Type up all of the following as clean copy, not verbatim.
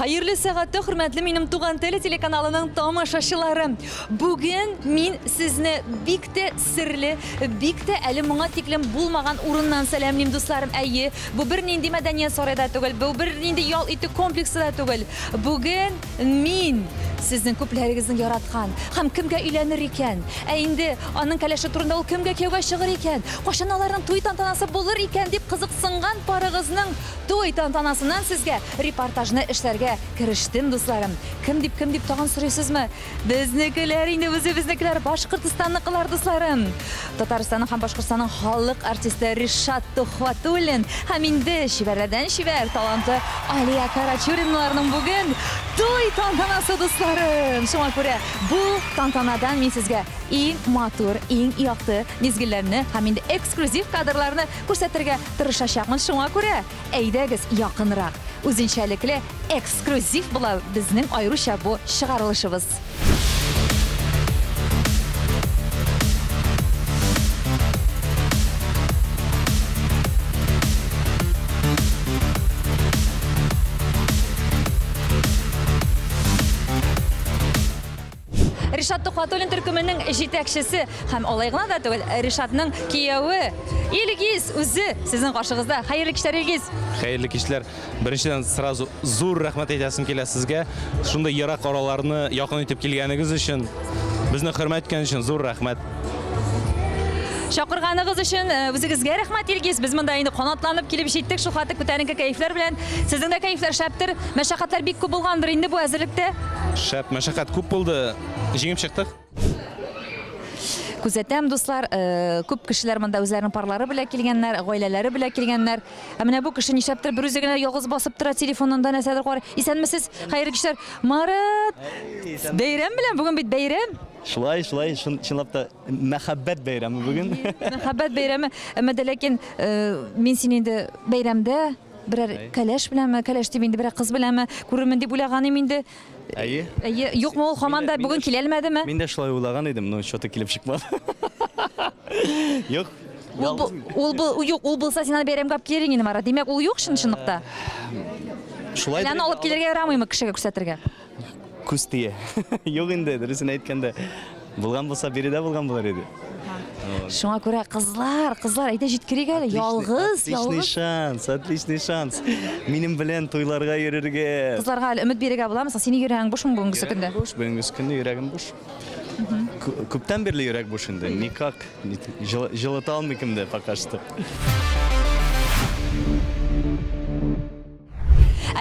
Хәерле сәгатьтә, хөрмәтле минем Туган тел телеканалының тамашачылары. Бүген мин сезне бик тә серле, бик тә әле моңа тиклем булмаган урыннан сәламлим, дусларым. Әйе, бу бернинди мәдәният сарае да түгел, бу бернинди ял итү комплексы да түгел. Бүген мин сезнең күпләрегезнең яраткан һәм кемгә өйләнер икән, ә инде аның кәләше турында ул кемгә кияүгә чыгыр икән, кайчан аларның туй тантанасы булыр икән дип кызыксынган парыгызның туй тантанасыннан сезгә репортажны эшләргә керештем, дусларым. Кем дип, кем дип тагын сорыйсызмы? Безнекеләр инде, үзебезнекеләр, Башкортстанныкылар, дусларым. Татарстанның һәм Башкортстанның халык артисты Ришат Тухватуллин һәм инде чибәрләрдән чибәр, талантлы Алия Карачуриналарның бүген туй тантанасы, дусларым. Шуңа күрә бу тантанадан мин сезгә иң матур, иң якты мизгелләрне һәм инде эксклюзив кадрларны күрсәтергә тырышачакмын. Шуңа күрә әйдәгез якынрак. Үзенчәлекле эксклюзив була безнең аеруча бу чыгарылышыбыз. Ришат Тухватуллин төркеменең җитәкчесе һәм алай гына да түгел, Ришатның кияве Илгиз үзе сезнең каршыгызда. Хәерле кичләр, Илгиз. Хәерле кичләр. Беренчедән, сразу зур рәхмәт әйтәсем килә сезгә. Шундый ерак араларны якын итеп килгәнегез өчен, безне хөрмәт иткән өчен зур рәхмәт. Чакырганыгыз өчен үзегезгә рәхмәт, Илгиз. Без монда инде канатланып килеп җиттек, шул хәтле күтәренке кәефләр белән. Сезнең дә кәефләр шәптер. Мәшәкатьләр бик күп булгандыр инде бу әзерлектә. Шәп, мәшәкать күп булды. Җиңеп чыктык. Күзәтәм, дуслар, күп кешеләр монда үзләренең парлары белән килгәннәр, гаиләләре белән килгәннәр. Ә менә бу кеше нишләптер берүзе генә ялгыз басып тора, телефонында нәрсәдер карый. Исәнмесез, хәерле кичләр. Марат! Бәйрәм белән, бүген бит бәйрәм. Шулай, шулай, чынлап та мәхәббәт бәйрәме бүген. Мәхәббәт бәйрәме. Әмма дә ләкин мин сине инде бәйрәмдә берәр кәләш беләнме, кәләш дип инде берәр кыз беләнме күрермен дип уйлаган идем инде. Әйе. Әйе, юкмы ул һаман да бүген килә алмадымы? Мин дә шулай уйлаган идем, но что-то килеп чыкмады. Юк. Ул ул юк, ул булса син аны бәйрәмгә алып килер инде, Марат. Димәк, ул юк чын-чынлыкта. Шулай. Аны алып килергә ярамыймы кешегә күрсәтергә? Күз тия. Юк инде, дөресен әйткәндә. Булган булса, биредә булган булыр иде. Шуңа күрә кызлар, кызлар, әйдә җиткерик әле, ялгыз, ялгыз. Отличный шанс, отличный шанс. Минем белән туйларга йөрергә. Кызларга әле өмет бирергә буламы соң? Синең йөрәгең бушмы бүгенге көндә? Йөрәгем буш, бүгенге көндә йөрәгем буш. Күптән бирле йөрәк буш инде. Никак җылыта алмый кем дә пока что.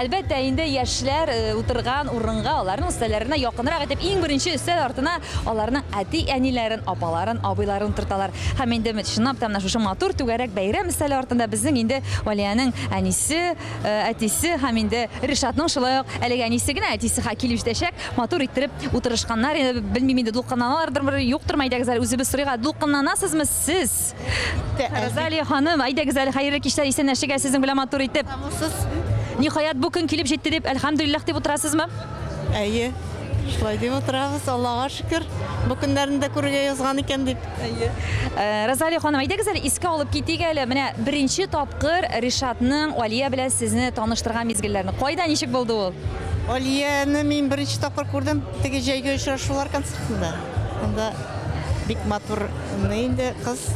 Әлбәттә, инде яшьләр утырган урынга, аларның өстәлләренә якынрак итеп, иң беренче өстәл артына аларның әти-әниләрен, апаларын, абыйларын утырталар. Һәм инде чынлап та менә шушы матур түгәрәк бәйрәм өстәле артында безнең инде Валиянең әнисе, әтисе һәм инде Ришатның шулай ук әлеге әнисе генә, әтисе ха килеп җитәчәк, матур иттереп утырышканнар. Инде белмим инде дулкынланалардырмы, юктырмы, әйдәгез әле үзебез сорыйк. Дулкынланасызмы сез? Розалия ханым, әйдәгез әле, хәерле кичләр, исәнләшик әле сезнең белән матур итеп. Саумысыз. Ниһаять, бу көн килеп җитте дип, әлхәмдүлилләһ дип утырасызмы? Әйе, шулай дип утырабыз, Аллага шөкер. Бу көннәрне дә күрергә язган икән дип. Әйе. Розалия ханым, әйдәгез әле искә алып китик әле. Менә беренче тапкыр Ришатның Алия белән сезне таныштырган мизгелләрне. Кайда, ничек булды ул? Алияне мин беренче тапкыр күрдем теге җәйге очрашулар концертында. Анда бик матур инде кыз.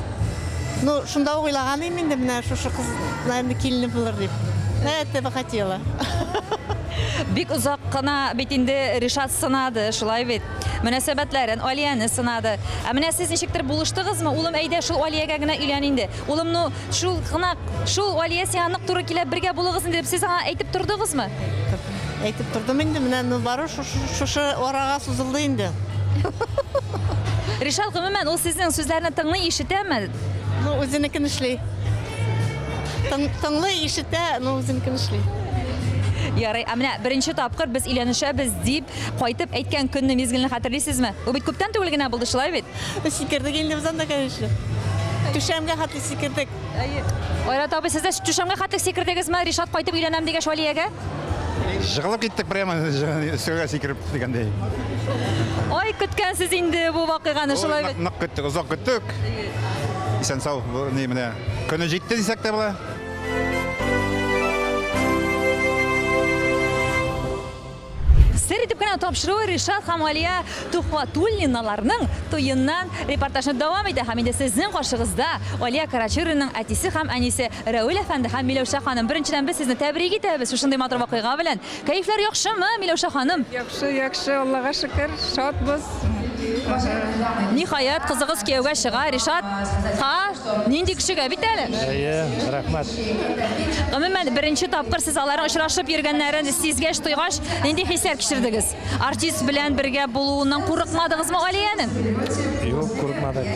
Ну, шунда ук уйлаган идем инде, менә шушы кыз, наверное, килене булыр дип. Это бы хотела. Бик озак кына бит инде Ришат сынады, шулай бит? Мөнәсәбәтләрен, Алияне сынады. Ә менә сез ничектер булыштыгызмы? Улым, әйдә, шул Алиягә генә өйлән инде. Улым, ну, шул гына, шул Алия сиңа нык туры килә, бергә булыгыз инде дип, сез аңа әйтеп тордыгызмы? Әйтеп тордым инде, менә, ну, бару шушы арага сузылды инде. Ришат, гомумән, ул сезнең сүзләрне тыңлый, ишетәме? Ну, үзенекен эшли. Тыңлый, ишетә, но үзенекен эшли. Ярый, ә менә беренче тапкыр без өйләнешәбез дип кайтып әйткән көнне, мизгелне хәтерлисезме? Ул бит күптән түгел генә булды, шулай бит? Сикердек инде без анда, конечно. Түшәмгә хәтле сикердек. Әйе. Айрат абый, сез дә түшәмгә хәтле сикердегезме? Ришат кайтып өйләнәм дигәч Алиягә? Жыгылып киттек прямо өстәлгә сикереп дигәндәй. Ай, көткәнсез инде бу вакыйганы, шулай бит? Нык көттек, озак көттек. Исән сау, ни менә көне җитте дисәк тә була. Сер итеп кенә тапшыруы Ришат һәм Алия Тухватуллиналарның туеннан репортажны дәвам итә. Һәм инде сезнең каршыгызда Алия Карачуринаның әтисе һәм әнисе Рәүил әфәнде һәм Миләүшә ханым. Беренчедән без сезне тәбрик итәбез шушындый матур вакыйга белән. Кәефләр яхшымы, Миләүшә ханым? Яхшы, яхшы, Аллага шөкер, шатбыз. Ниһаять, кызыгыз кияүгә чыга, Ришат. Ха, нинди кешегә бит әле? Әйе, рәхмәт. Гомумән, беренче тапкыр сез аларның очрашып йөргәннәрен сизгәч, тойгач, нинди хисләр кичердегез? Артист белән бергә булуыннан курыкмадыгызмы Алиянең? Юк, курыкмадык.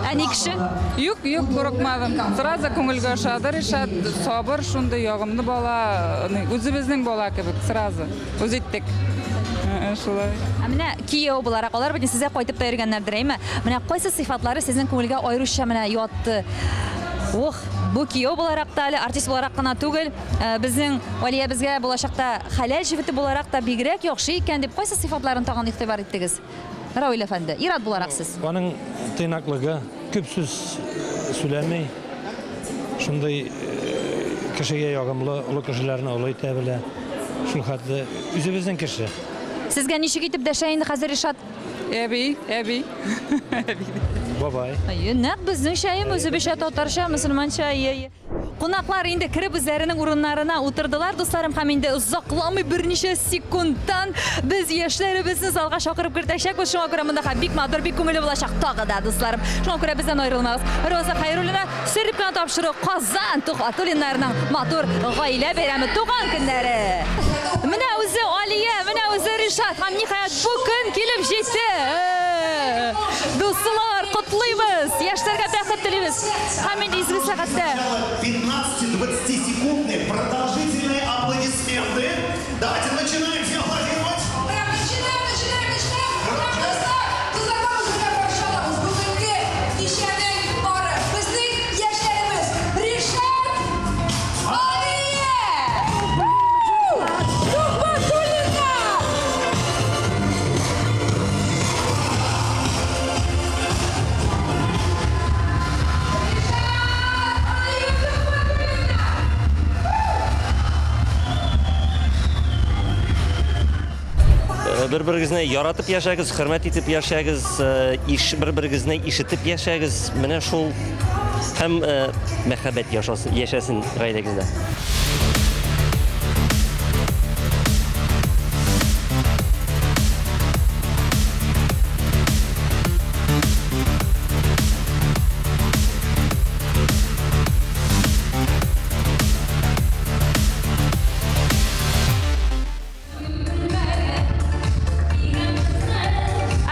Әни кеше? Юк, юк, курыкмадым. Сразу күңелгә ошады Ришат, сабыр, шундый ягымлы бала, үзебезнең бала кебек, сразу үз иттек. Шулай. Ә менә кияү буларак, алар бит сезгә кайтып та йөргәннәрдер, әйме? Менә кайсы сыйфатлары сезнең күңелгә аеруча менә ятты? Ох, бу кияү буларак та әле, артист буларак кына түгел, безнең Алия безгә булачакта хәләл җефете буларак та бигрәк яхшы икән дип, кайсы сыйфатларын тагын игътибар иттегез? Рауил әфәнде, ир-ат буларак сез. Аның тыйнаклыгы, күп сүз сөйләми, шундый кешегә ягымлы, олы кешеләрне олы итә белә. Шул хәтле үзебезнең кеше. Сезгә ничек итеп дәшә инде хәзер Ришат? Әби, әби. Бабай. Әйе, нәкъ безнеңчә, үзебезчә, татарча, мөселманча, әйе. Кунаклар инде кереп үзләренең урыннарына утырдылар, дусларым, һәм инде озакламый берничә секундтан без яшьләребезне залга чакырып кертәчәкбез. Шуңа күрә монда бик матур, бик күңелле булачак тагы да, дусларым. Шуңа күрә бездән аерылмагыз. Роза Хәйруллина, сөреп кенә тапшыру Казан Тухватуллиннарның матур гаилә бәйрәме, туган көннәре. Менә үзе Алия, менә үзе Ришат, һәм ниһаять бу көн килеп җитте. Дуслар, котлыйбыз, яшьләргә бәхет телибез. Һәм инде изге сәгатьтә 15-20 секундные продолжительные аплодисменты. Давайте начинаем все аплодировать. Прям начинаем, начинаем, начинаем. Прям дуслар, дусларга үзеңә баршалабыз. Бүгенге кичәнең бары безнең яшьләребез Ришат, Алия! Тухватуллина! Ришат, Алия Тухватуллина! Бер-берегезне яратып яшәгез, хөрмәт итеп яшәгез, бер-берегезне ишетеп яшәгез. Менә шул һәм мәхәббәт яшәсен гаиләгездә.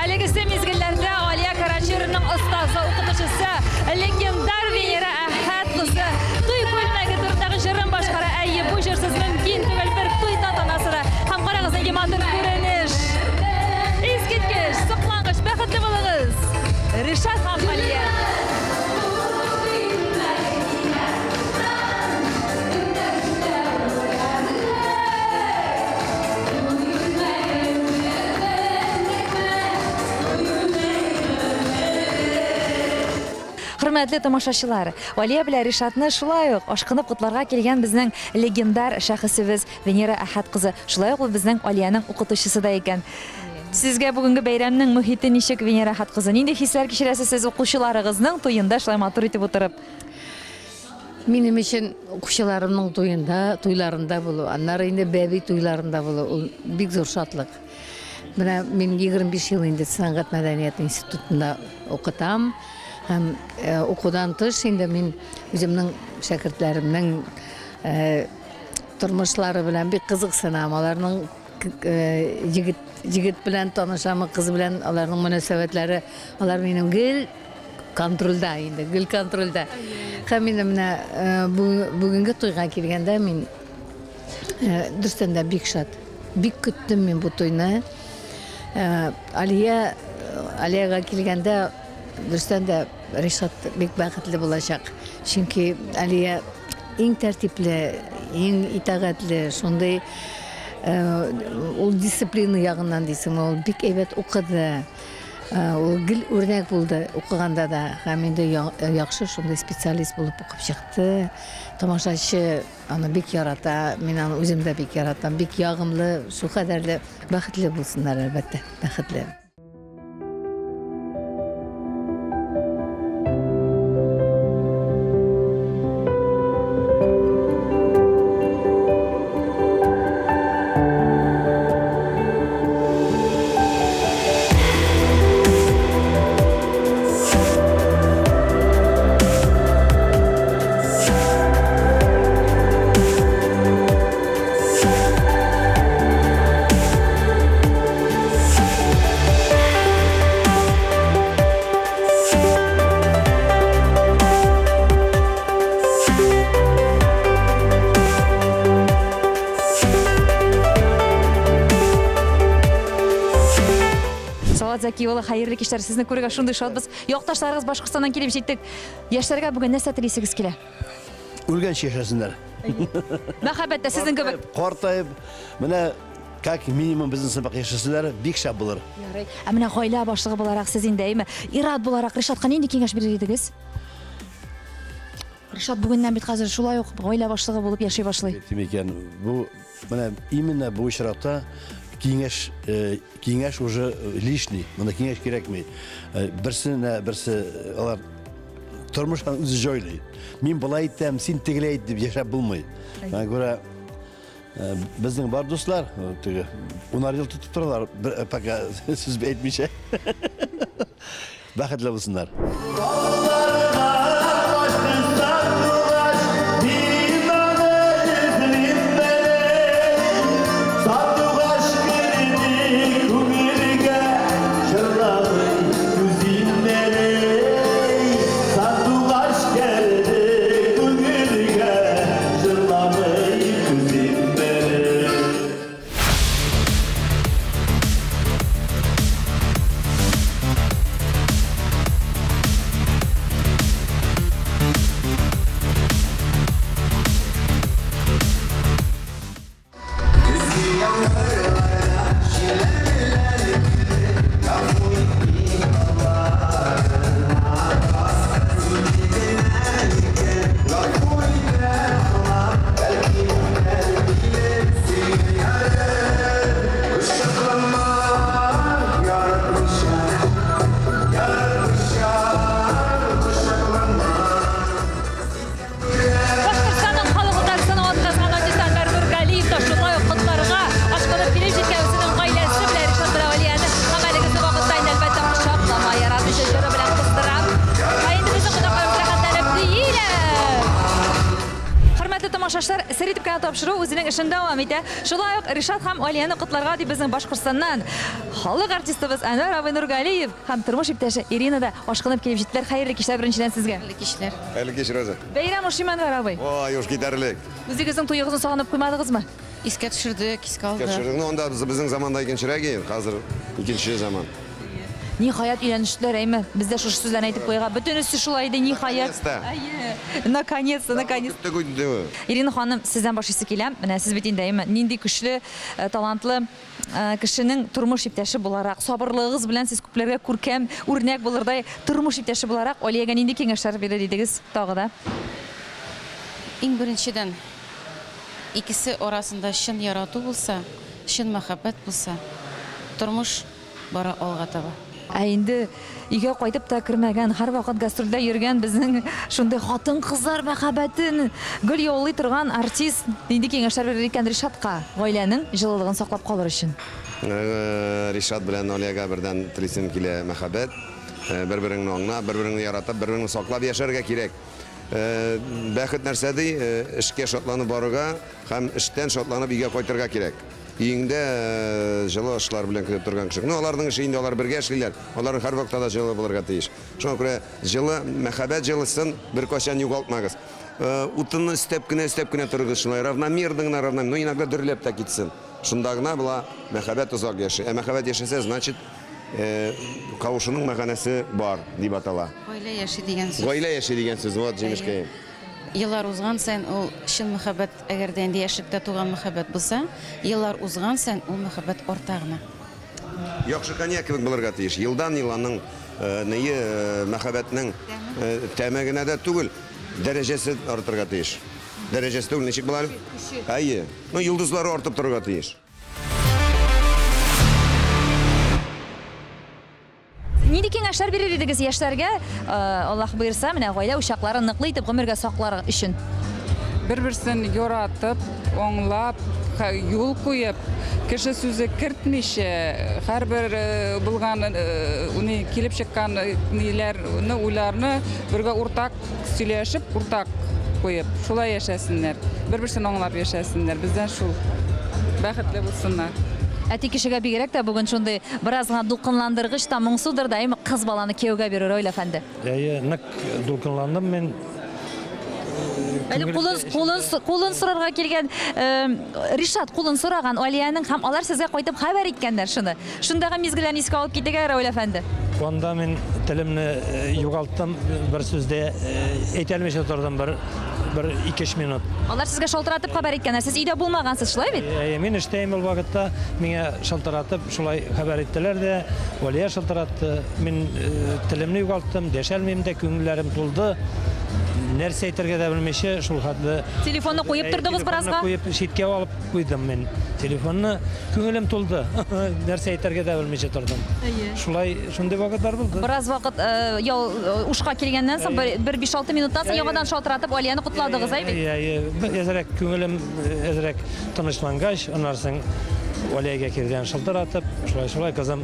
Әлегесе мизгелләрдә Алия Карачуринаның остазы, укытучысы, легендар Венера Әхәт кызы туй күлмәге турындагы җырын башкара. Әйе, бу җырсыз мөмкин түгел бер туй тантанасы да. Һәм карагыз, нинди матур күренеш. Искиткеч, соклангыч, бәхетле булыгыз. Ришат һәм Алия. Хөрмәтле тамашачылар, Алия белән Ришатны шулай ук ашкынып котларга килгән безнең легендар шәхесебез Венера Әхәт кызы. Шулай ук ул безнең Алиянең укытучысы да икән. Сезгә бүгенге бәйрәмнең мөхите ничек, Венера Әхәт кызы? Нинди хисләр кичерәсез сез укучыларыгызның туенда шулай матур итеп утырып? Минем өчен укучыларымның туенда, туйларында булу, аннары инде бәби туйларында булу, ул бик зур шатлык. Менә мин 25 ел инде сәнгать мәдәният институтында укытам. Һәм укудан тыш инде мин үземнең шәкертләремнең тормышлары белән бик кызыксынам. Аларның егет белән танышамы, кыз белән аларның мөнәсәбәтләре, алар минем гел контрольдә инде, гел контрольдә. Һәм инде менә бүгенге туйга килгәндә мин дөрестән дә бик шат. Бик көттем мин бу туйны. Алиягә килгәндә дөрестән дә Ришат бик бәхетле булачак. Чөнки Алия иң тәртипле, иң итагатьле, шундый ул дисциплина ягыннан дисеңме, ул бик әйбәт укыды. Ул гел үрнәк булды укыганда да һәм инде яхшы шундый специалист булып укып чыкты. Тамашачы аны бик ярата, мин аны үзем дә бик яратам. Бик ягымлы, шул кадәрле бәхетле булсыннар, әлбәттә, бәхетле. Салават Зәки улы, хәерле кичләр. Сезне күрергә шундый шатбыз. Якташларыгыз Башкортстаннан килеп җиттек. Яшьләргә бүген нәрсә телисегез килә? Үлгәнче яшәсеннәр. Мәхәббәт тә сезнең кебек. Картаеп, менә как минимум безнең сымак яшәсәләр, бик шәп булыр. Ярый. Ә менә гаилә башлыгы буларак сез инде, әйме, ир-ат буларак Ришатка нинди киңәш бирер идегез? Ришат бүгеннән бит хәзер шулай ук гаилә башлыгы булып яши башлый. Әйтим икән, бу менә именно бу очракта киңәш киңәш уже лишний. Монда киңәш кирәкми. Берсенә берсе алар тормыш үзе җайлый. Мин болай итәм, син тегеләй ит дип яшәп булмый. Шуңа күрә безнең бар дуслар, теге унар ел тотып торалар, пока сүз әйтмичә. Бәхетле булсыннар. Башкортстанның халык утарсына атказган артист Әнвәр Нургалиев та шулай ук котларга ашкынып килеп җиткән үзенең гаиләсе белән Ришат белән Алияне һәм әлеге вакытта инде әлбәттә кочаклама яратучы җыры белән кыздыра. Ә инде безнең кунакларыбыз рәхәтләнеп бииләр. Хөрмәтле тамашачылар, сер итеп кенә тапшыру үзенең эшен дәвам итә. Шулай ук Ришат һәм Алияне котларга дип безнең Башкортстаннан халык артистыбыз Әнвәр абый Нургалиев һәм тормыш иптәше Ирина да ашкынып килеп җиттеләр. Хәерле кичләр беренчедән сезгә. Хәерле кичләр. Хәерле кич, Роза. Бәйрәм ошыймы, Әнвәр абый? Ой, уж китәрлек. Үзегезнең туегызны сагынып куймадыгызмы? Искә төшердек, искә алдык. Искә төшердек. Ну, анда безнең заманда икенчерәк иде, хәзер икенче заман. Ниһаять өйләнештеләр, әйме? Без дә шушы сүзләрне әйтеп куйга. Бөтенесе шулай иде, ниһаять. Наконец-то. Әйе. Наконец-то, наконец-то. Көттек инде. Ирина ханым, сездән башлыйсы килә. Менә сез бит инде, әйме, нинди көчле, талантлы кешенең тормыш иптәше буларак, сабырлыгыгыз белән сез күпләргә күркәм үрнәк булырдай тормыш иптәше буларак, Алиягә нинди киңәшләр бирер идегез тагы да? Иң беренчедән, икесе арасында чын ярату булса, чын мәхәббәт булса, тормыш бара алга таба. Ә инде өйгә кайтып та кермәгән, һәрвакыт гастрольдә йөргән безнең шундый хатын-кызлар мәхәббәтен гел яулый торган артист нинди киңәшләр бирер икән Ришатка, гаиләнең җылылыгын саклап калыр өчен? Ришат белән Алиягә бердән телисем килә мәхәббәт, бер-береңне аңлап, бер-береңне яратып, бер-береңне саклап яшәргә кирәк. Бәхет нәрсә ди? Эшкә шатланып барырга һәм эштән шатланып өйгә кайтырга кирәк. Өеңдә җылы ашлар белән көтеп торган кеше. Ну, аларның эше инде, алар бергә эшлиләр. Аларның һәрвакытта да җылы булырга тиеш. Шуңа күрә җылы, мәхәббәт җылысын беркайчан югалтмагыз. Утынны өстәп кенә, өстәп кенә торыгыз шулай, равномерно гына, равномерно, но иногда дөрләп тә китсен. Шунда гына була мәхәббәт озак яши. Ә мәхәббәт яшәсә, значит, кавышуның мәгънәсе бар дип атала. Гаилә яши дигән сүз. Гаилә яши дигән сүз, вот, җимешкәем. Еллар узган саен ул чын мәхәббәт, әгәр дә инде яшьлектә туган мәхәббәт булса, еллар узган саен ул мәхәббәт арта гына. Яхшы коньяк кебек булырга тиеш. Елдан-ел аның нее, мәхәббәтнең тәме генә дә түгел, дәрәҗәсе артырга тиеш. Дәрәҗәсе түгел, ничек була? Әйе. Ну, йолдызлары артып торырга тиеш. Нинди киңәшләр бирер идегез яшьләргә, Аллаһ боерса, менә гаилә учакларын ныклы итеп гомергә саклар өчен? Бер-берсен яратып, аңлап, юл куеп, кеше сүзе кертмичә, һәрбер булган уны килеп чыккан ниләрне, уйларны бергә уртак сөйләшеп, уртак куеп, шулай яшәсеннәр. Бер-берсен аңлап яшәсеннәр. Бездән шул бәхетле булсыннар. Әти кешегә бигрәк тә бүген шундый бераз гына дулкынландыргыч та моңсудыр да, әйме, кыз баланы кияүгә бирү, Раил әфәнде. Әйе, нык дулкынландым мин. Әле кулын, кулын, кулын сорарга килгән Ришат кулын сораган Алиянең һәм алар сезгә кайтып хәбәр иткәннәр шуны. Шундагы мизгелләрне искә алып китик, Раил әфәнде. Анда мин телемне югалттым, бер сүз дә әйтә алмыйча тордым бер 2-3 минут. Алар сезгә шалтыратып хәбәр иткәннәр. Сез өйдә булмагансыз, шулай бит? Әйе, мин эштәем ул вакытта. Миңа шалтыратып шулай хәбәр иттеләр дә, Алия шалтыратты. Мин телемне югалттым, дәшә алмыйм да, күңелләрем тулды. Нәрсә әйтергә дә белмичә, шул хәтле. Телефонны куеп тордыгыз беразга? Телефонны куеп, читкә алып куйдым мин. Телефонны, күңелем тулды. Нәрсә әйтергә дә белмичә тордым. Шулай, шундый вакытлар булды. Бераз вакыт ял ушка килгәннән соң, бер 5-6 минуттан соң яңадан шалтыратып Алияне котладыгыз, әй бит? Әйе, әзрәк күңелем әзрәк тынычлангач, аннан соң Алиягә кирдән шалтыратып, шулай-шулай, кызым,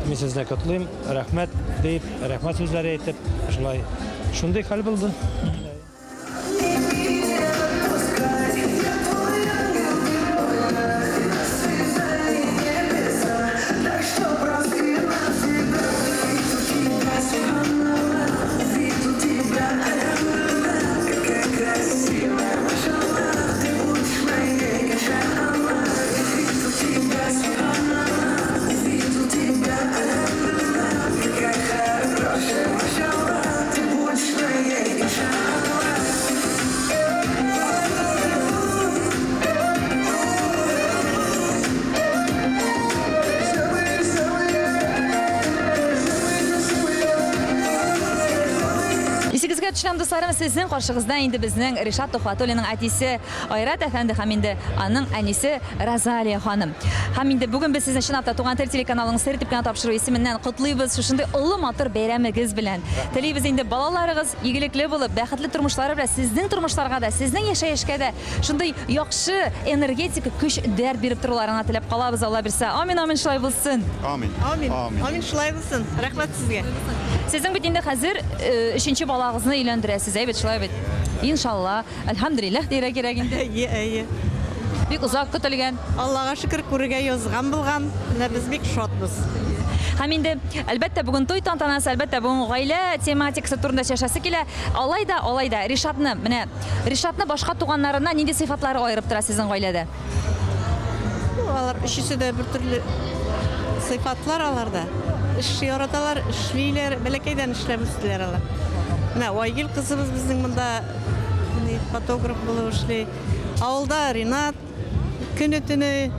мин сезне котлыйм, рәхмәт дип, рәхмәт сүзләре әйтеп, шулай шундый хәл булды. Исегезгә төшерәм, дусларым, сезнең каршыгызда инде безнең Ришат Тухватуллинның әтисе Айрат әфәнде һәм инде аның әнисе Розалия ханым. Һәм инде бүген без сезне чынлап та Туган тел телеканалының Сер итеп кенә тапшыру исеменнән котлыйбыз шушындый олы матур бәйрәмегез белән. Телибез инде балаларыгыз игелекле булып, бәхетле тормышлары белән сезнең тормышларга да, сезнең яшәешкә дә шундый яхшы энергетика, көч, дәрт биреп торуларына теләп калабыз, Алла бирсә. Амин, амин, шулай булсын. Амин. Амин. Амин, шулай булсын. Рәхмәт сезгә. Сезнең бит инде хәзер өченче балагызны өйләндерәсез, әйбәт, шулай бит. Иншалла, әлхәмдүлилләһ дияргә кирәк инде. Әйе, әйе. Бик озак көтелгән. Аллага шөкер, күрергә язган булган. Менә без бик шатбыз. Һәм инде, әлбәттә, бүген туй тантанасы, әлбәттә, бүген гаилә тематикасы турында сөйләшәсе килә. Алай да, алай да, Ришатны, менә Ришатны башка туганнарыннан нинди сыйфатлары аерып тора сезнең гаиләдә? Алар өчесе дә бер төрле сыйфатлар аларда. Эш яраталар, эшлиләр, бәләкәйдән эшләп үстеләр алар. Менә Айгөл кызыбыз безнең монда фотограф булып эшли. Авылда Ринат көне-төне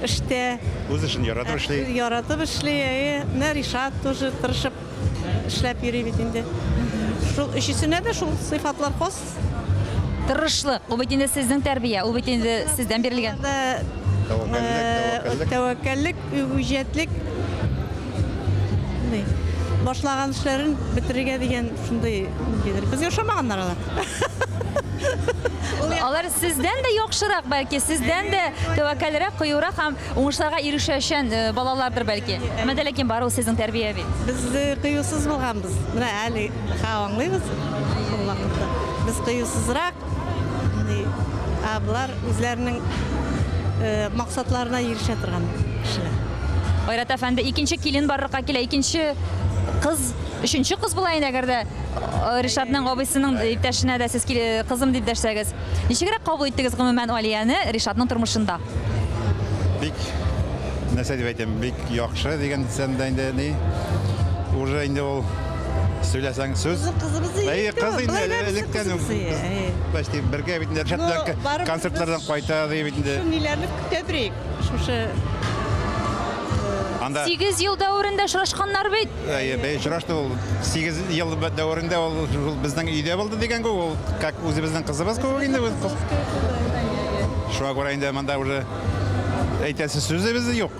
эштә. Үз эшен яратып эшли. Яратып эшли, әйе. Менә Ришат тоже тырышып эшләп йөри бит инде. Шул өчесенә дә шул сыйфатлар хас. Тырышлык, ул бит инде сезнең тәрбия, ул бит инде сездән бирелгән. Тәвәккәллек, тәвәккәллек, үҗәтлек. Башлаган эшләрен бетерергә дигән шундый ниндидер. Безгә ошамаганнар алар. Алар сездән дә яхшырак, бәлки, сездән дә тәвәккәлрәк, кыюрак һәм уңышларга ирешәчән балалардыр, бәлки. Әмма дә ләкин бары ул сезнең тәрбия бит. Без кыюсыз булганбыз. Менә әле аңлыйбыз шул вакытта. Без кыюсызрак, ә болар үзләренең максатларына ирешә торган кешеләр. Айрат әфәнде, икенче килен барлыкка килә, икенче кыз, өченче кыз була инде, әгәр дә Ришатның абыйсының иптәшенә дә сез кызым дип дәшсәгез. Ничегрәк кабул иттегез гомумән Алияне Ришатның тормышында? Бик, нәрсә дип әйтәм, бик яхшы дигән дисәм дә инде ни, уже инде ул сөйләсәң сүз. Кызыбыз Әйе, кыз инде электән үк почти бергә бит инде Ришат белән концертлардан кайта ди бит инде. Шул ниләрне көтә торыйк. Шушы Анда 8 ел дәверендә очрашканнар бит. Әйе, бәй очрашты ул. 8 ел дәверендә ул шул безнең өйдә булды дигән күк, ул как үзебезнең кызыбыз күк инде үз кыз. Шуңа күрә инде монда уже әйтәсе сүзебез юк.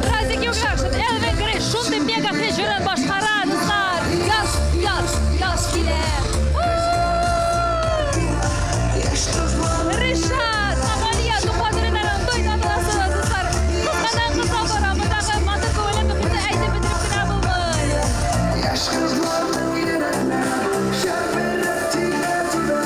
Радик Юльякшин, Элвин Грей шундый мега хит җырын башкара, дуслар. Яз, яз, яз килә. Ришат, Амалия Тухватуллинаның туй тантанасы, дуслар. Кызганнан кыза бара, мондагы матур күңелле мөхитне әйтеп бетереп кенә булмый. Яшь кызларның йөрәкләре шәрберәк тибә-тибә.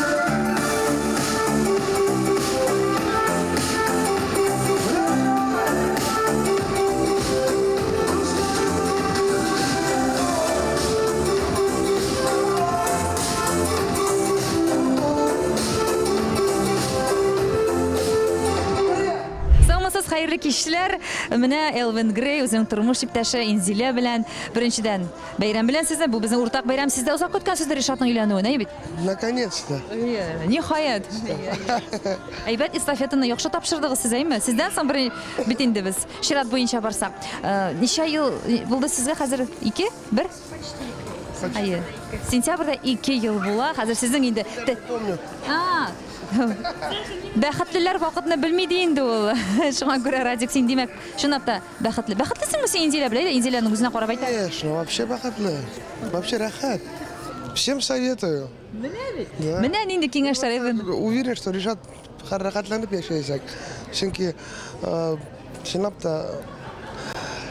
Саумысыз, хәерле кичләр. Менә Элвин Грей үзенең тормыш иптәше Инзилә белән беренчедән бәйрәм белән сезне. Бу безнең уртак бәйрәм. Сез дә озак көткәнсездер Ришатның өйләнүен, әйе бит? Наконец-то. Ниһаять. Әйбәт эстафетаны яхшы тапшырдыгыз сез, әйме? Сездән соң бер бит инде без чират буенча барсак. Ничә ел булды сезгә хәзер? Ике? Бер? Әйе. Сентябрьдә 2 ел була. Хәзер сезнең инде А. Бәхетлеләр вакытны белми ди инде ул. Шуңа күрә, Радик, син димәк, чынлап та бәхетле. Бәхетлесеңме син, Инзилә белән? Инзиләнең үзенә карап әйтә. Конечно, вообще бәхетле. Вообще рәхәт. Всем советую. Менә бит. Да. Менә нинди киңәшләр әйбер. Уверен, что Ришат рәхәтләнеп яшәячәк. Чөнки чынлап та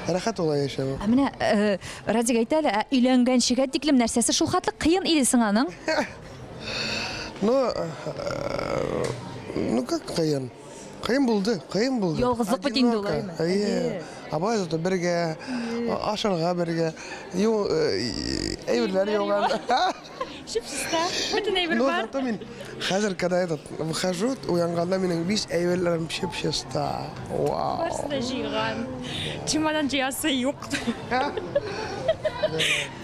рәхәт улай яшәү. Ә менә Радик әйтә әле, ә өйләнгәнчегә тиклем нәрсәсе шул хәтле кыен иде соң аның? Ну, ну как кыен? Кыен булды, кыен булды. Ялгызлык бит инде ул, әйеме? Әйе. Абай зато бергә, ашарга бергә, ю, әйберләр юган. Чип-чиста, бөтен әйбер Ну, бар. зато мин хәзер, когда этот выхожу, уянганда минем весь әйберләрем чип-чиста. Вау. Барысы да җыйган. Чемодан җыясы юк.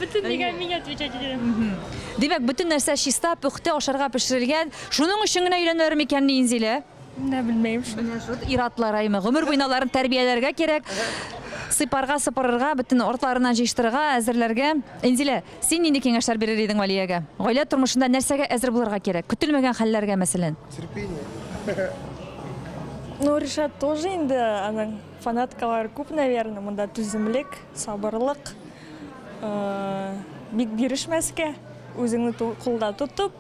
Бөтен нигә мин отвечать итәм. Димәк, бөтен нәрсә чиста, пөхтә, ашарга пешерелгән. Шуның өчен генә өйләнәләр микәнни, Инзилә? Менә белмәйм шуны. Менә шул ир-атлар аймы. Гомер буена аларын тәрбияләргә кирәк. Сыйпарга, сыпырырга, бөтен артларыннан җыештырырга, әзерләргә. Инзилә, син нинди киңәшләр бирер идең Валиягә? Гаилә тормышында нәрсәгә әзер булырга кирәк? Көтелмәгән хәлләргә, мәсәлән. Терпение. Ну, Ришат тоже инде аның фанаткалары күп, наверное, монда түземлек, сабырлык, бик бирешмәскә, үзеңне кулда тотып,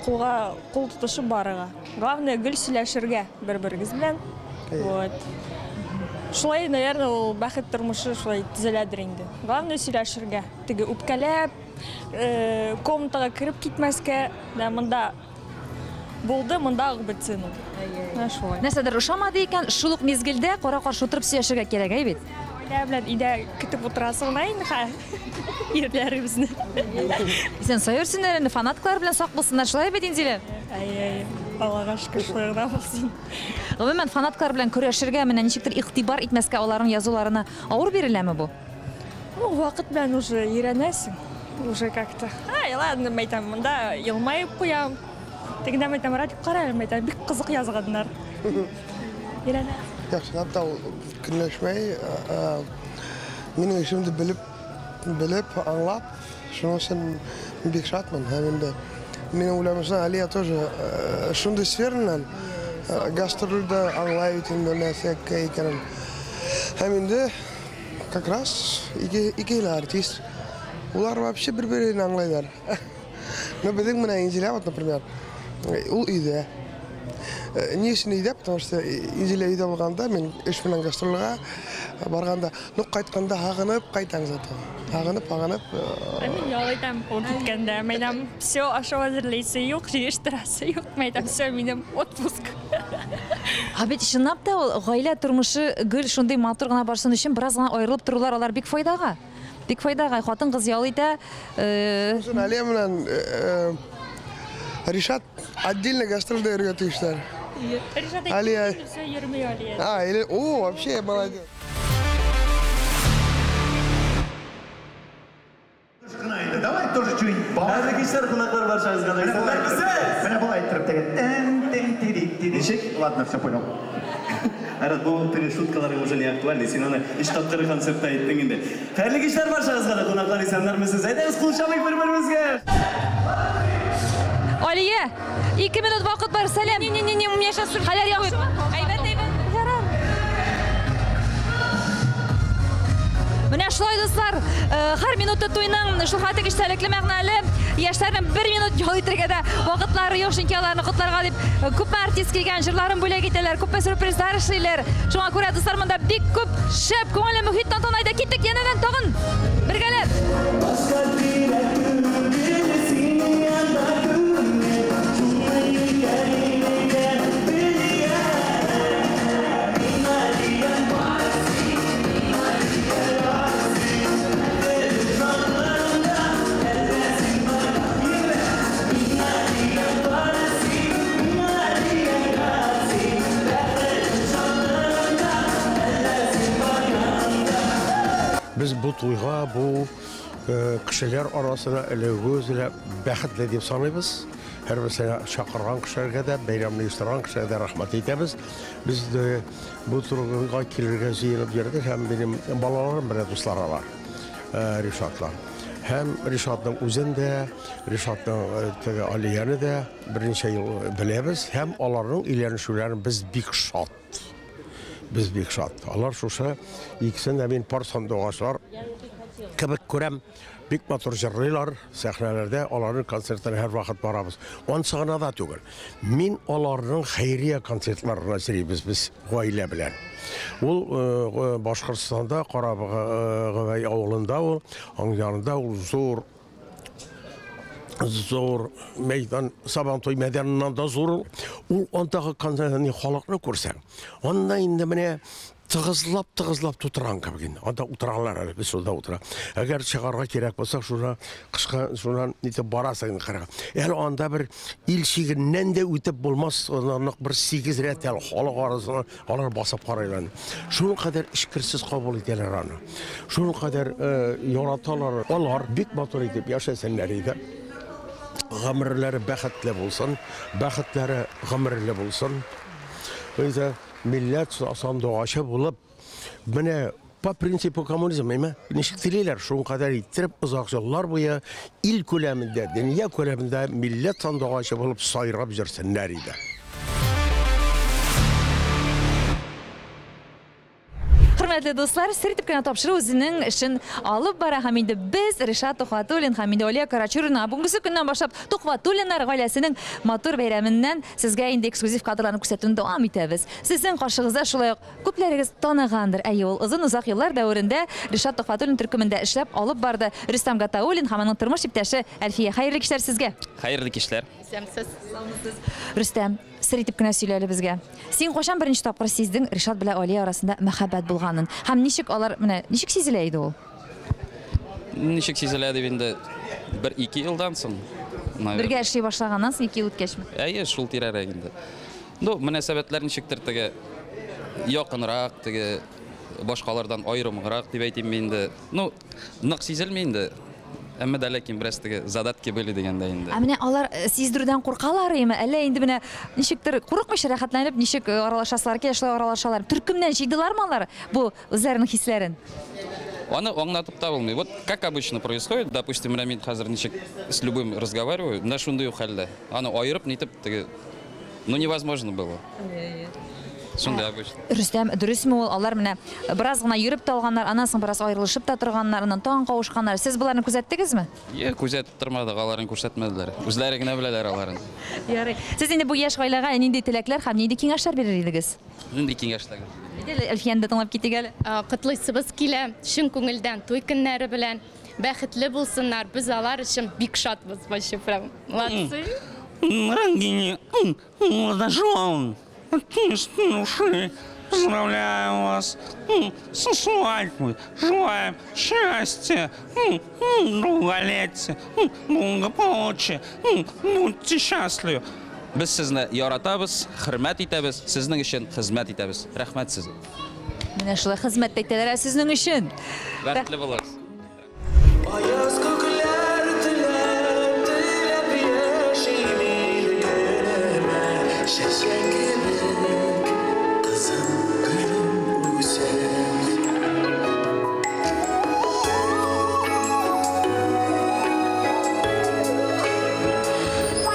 кулга кул тотышып барырга. Главное, гел сөйләшергә бер-берегез белән. Вот. Шулай, наверное, ул бәхет тормышы шулай төзеләдер инде. Главное, сөйләшергә. Теге үпкәләп, комнатага кереп китмәскә, да, монда булды, монда ук бетсен ул. Менә шулай. Нәрсәдер ошамады икән, шул ук мизгелдә кара-каршы утырып сөйләшергә кирәк, әй бит? Гаилә белән өйдә көтеп утырасың да инде хә. Ирләребезне. Сен сойерсеннәр инде, фанаткалар белән сак булсыннар, шулай бит, Инзилә? Әй, әй, Аллага шөкер, шулай гына булсын. Гомумән, фанаткалар белән көрәшергә, менә ничектер игътибар итмәскә аларның язуларына авыр биреләме бу? Ну, вакыт белән уже өйрәнәсең, уже как-то. Ай, ладно, мәйтәм, монда елмаеп куям. Тегендә мәйтәм, Радик, кара әле, мәйтәм, бик кызык язганнар. Өйрәнә. Яхшылап та ул көнләшмәй, минем эшемне белеп, белеп, аңлап, шуның өчен мин бик шатмын. Һәм инде минем уйлавымча, Алия тоже шундый сфераннан гастрольдә аңлай бит инде нәрсә икәнен. Һәм инде как раз ике ел артист. Улар вообще бер-берен аңлайлар. Но безнең менә Инзилә, вот, например, ул өйдә. Ни өчен өйдә? Потому что Инзилә өйдә булганда, мин эш белән гастрольгә барганда, ну, кайтканда һагынып кайтам зато. Һагынып, һагынып. Ә мин ял итәм ул киткәндә. Мәйтәм, все, ашау әзерлисе юк, җыештырасы юк. Мәйтәм, все, минем отпуск. Ә бит чынлап та ул гаилә тормышы гел шундый матур гына барсын өчен бераз гына аерылып торулар алар бик файдага. Бик файдага. Хатын-кыз ял итә. Үзен Алия белән Ришат отдельно гастрольдә йөргә тиешләр. Ришат Алия. әйтте, все, йөрми Алия. А, или, о, вообще молодец. Давай тоже что-нибудь Хәерле кичләр, кунаклар, барчагызга да. Исәннәрмесез? Менә болай иттереп теге тен тен тири тири. Ничек? Ладно, все понял. Айрат, бу теге шуткаларың уже не актуальны. Син аны өч тапкыр концертта әйттең инде. Хәерле кичләр барчагызга да, кунаклар, исәннәрмесез? Әйдәгез, кул чабыйк бер-беребезгә. Алия, 2 минут вакыт бар, сәлам. Не-не-не, у меня сейчас Хәлләр яхшымы? Әйбәт, әйбәт. Ярар. Менә шулай, дуслар, һәр минутта туйның шул хәтле эчтәлекле, мәгънәле. Яшьләрнең бер минут ял итәргә дә вакытлары юк, чөнки аларны котларга дип күпме артист килгән, җырларын бүләк итәләр, күпме сюрпризлар эшлиләр. Шуңа күрә, дуслар, монда бик күп шәп, күңелле мөхит, тантана. Әйдә, киттек янәдән тагын бергәләп. Башка кирәк түгел, синең янда күңел, шуны икәнен әйтә белгән. Миңа дигән бар син, миңа дигән бар син, җанымда әллә син бар. Миңа дигән бар син, миңа дигән бар син, җанымда әллә син бар янымда. Без бу туйга, бу кешеләр арасына эләгүебез белән бәхетле дип саныйбыз. Һәрберсенә чакырган кешеләргә дә, бәйрәмне оештырган кешеләргә дә рәхмәт әйтәбез. Без дә бу турыга килергә җыенып йөрдек һәм минем балаларым белән дуслар алар, Ришатлар. Һәм Ришатның үзен дә, Ришатның теге Алияне дә берничә ел беләбез һәм аларның өйләнешүләрен без бик шат. Без бик шат. Алар шушы икесен дә мин пар сандугачлар кебек күрәм. Бик матур җырлыйлар сәхнәләрдә, аларның концертларына һәрвакыт барабыз. Ансы гына да түгел. Мин аларның хәйрия концертларына йөрибез без гаилә белән. Ул Башкортстанда Карабогай авылында ул, аның янында ул зур зур мәйдан, Сабантуй мәйданыннан да зур ул. Ул андагы концертны халыкны күрсәң, анда инде менә тыгызлап, тыгызлап тутырган кебек инде. Анда утыралар әле, без шунда утыра. Әгәр чыгарга кирәк булса, шуна кышка шуннан нитеп барасың инде кырга. Әле анда бер ил чигеннән дә үтеп булмас, нык бер 8 рәт әле халык арасына алар басып карыйлар. Шуның кадәр эчкерсез кабул итәләр аны. Шуның кадәр яраталар. Алар бик матур итеп яшәсеннәр иде. Гомерләре бәхетле булсын, бәхетләре гомерле булсын. Үзе милләт сандугачы булып, менә по принципу коммунизма, әйме? Ничек телиләр, шуның кадәр иттереп озак еллар буе ил күләмендә, дөнья күләмендә милләт сандугачы булып сайрап йөрсеннәр иде. Хөрмәтле дуслар, сер итеп кенә тапшыру үзенең эшен алып бара һәм инде без Ришат Тухватуллин һәм инде Алия Карачурина бүгенге көннән башлап Тухватуллиннар гаиләсенең матур бәйрәменнән сезгә инде эксклюзив кадрларны күрсәтүне дәвам итәбез. Сезнең каршыгызда шулай ук күпләрегез таныгандыр. Әйе, ул озын-озак еллар дәверендә Ришат Тухватуллин төркемендә эшләп алып барды. Рөстәм Гатауллин һәм аның тормыш иптәше Әлфия. Хәерле кичләр сезгә. Хәерле кичләр. Исәнмесез. Саумысыз. Рөстәм, сер итеп кенә сөйлә әле безгә. Син кайчан беренче тапкыр сиздең Ришат белән Алия арасында мәхәббәт булганын? Һәм ничек алар, менә ничек сизелә иде ул? Ничек сизелә дип инде бер-ике елдан соң, наверное. Бергә эшли башлаганнан соң 2 ел үткәчме? Әйе, шул тирәрәк инде. Ну, мөнәсәбәтләр ничектер теге якынрак, теге башкалардан аерымрак дип әйтим инде. Ну, нык сизелми инде. Әмма дә ләкин бераз теге задатки были дигәндә инде. Ә менә алар сиздерүдән куркалар име? Әллә инде менә ничектер курыкмыйча рәхәтләнеп ничек аралашасылар килә, шулай аралашалар. Төркемнән җыйдылармы алар бу үзләренең хисләрен? Аны аңлатып та булмый. Вот как обычно происходит, допустим, менә мин хәзер ничек с любым разговариваю, менә шундый ук хәлдә. Аны аерып нитеп теге, ну, невозможно было. Шундый обычно. Рөстәм, дөресме ул? Алар менә бераз гына йөреп тә алганнар, аннан соң бераз аерылышып та торганнар, аннан тагын кавышканнар. Сез боларны күзәттегезме? Е, күзәтеп тормадык, аларын күрсәтмәделәр. Үзләре генә беләләр аларын. Ярый. Сез инде бу яшь гаиләгә нинди теләкләр һәм нинди киңәшләр бирер идегез? Нинди киңәшләр? Әйдә, Әлфияне дә тыңлап китик әле. Котлыйсыбыз килә, чын күңелдән туй көннәре белән. Бәхетле булсыннар. Без алар өчен бик шатбыз, вообще прям. Молодцы. Дорогие молодожены, артисты, поздравляю вас со свадьбой, желаем счастья, долголетия, благополучия, будьте счастливы. Без сезне яратабыз, хөрмәт итәбез, сезнең өчен хезмәт итәбез. Рәхмәт сезгә. Менә шулай хезмәт итәләр сезнең өчен. Бәхетле булыгыз. Аяз күкләр теләр. кебек, кызым гөлем үсәр.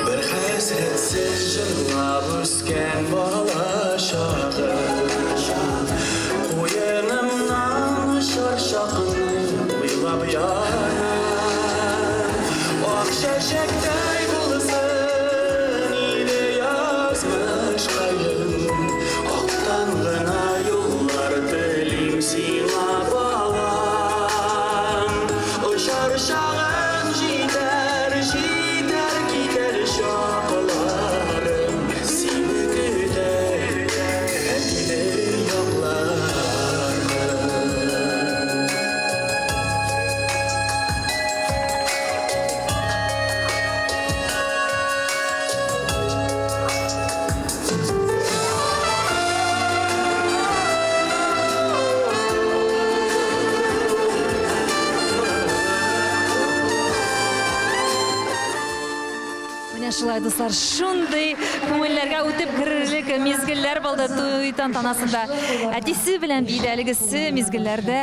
Бер хәсрәтсез җырлап үскән бала чагым, Куенымнан очар чакны уйлап янам. Ак чәчәктәй булсын иде язмышкаем, Актан гына юллар телим сиңа, балам. Очар чагың җитәр, җитәр, китәр чакларым, Сине көтә әтиле якларым. Менә шулай, дуслар, шундый күңелләргә үтеп керерлек мизгелләр булды туй тантанасында. Әтисе белән биде әлегесе мизгелләрдә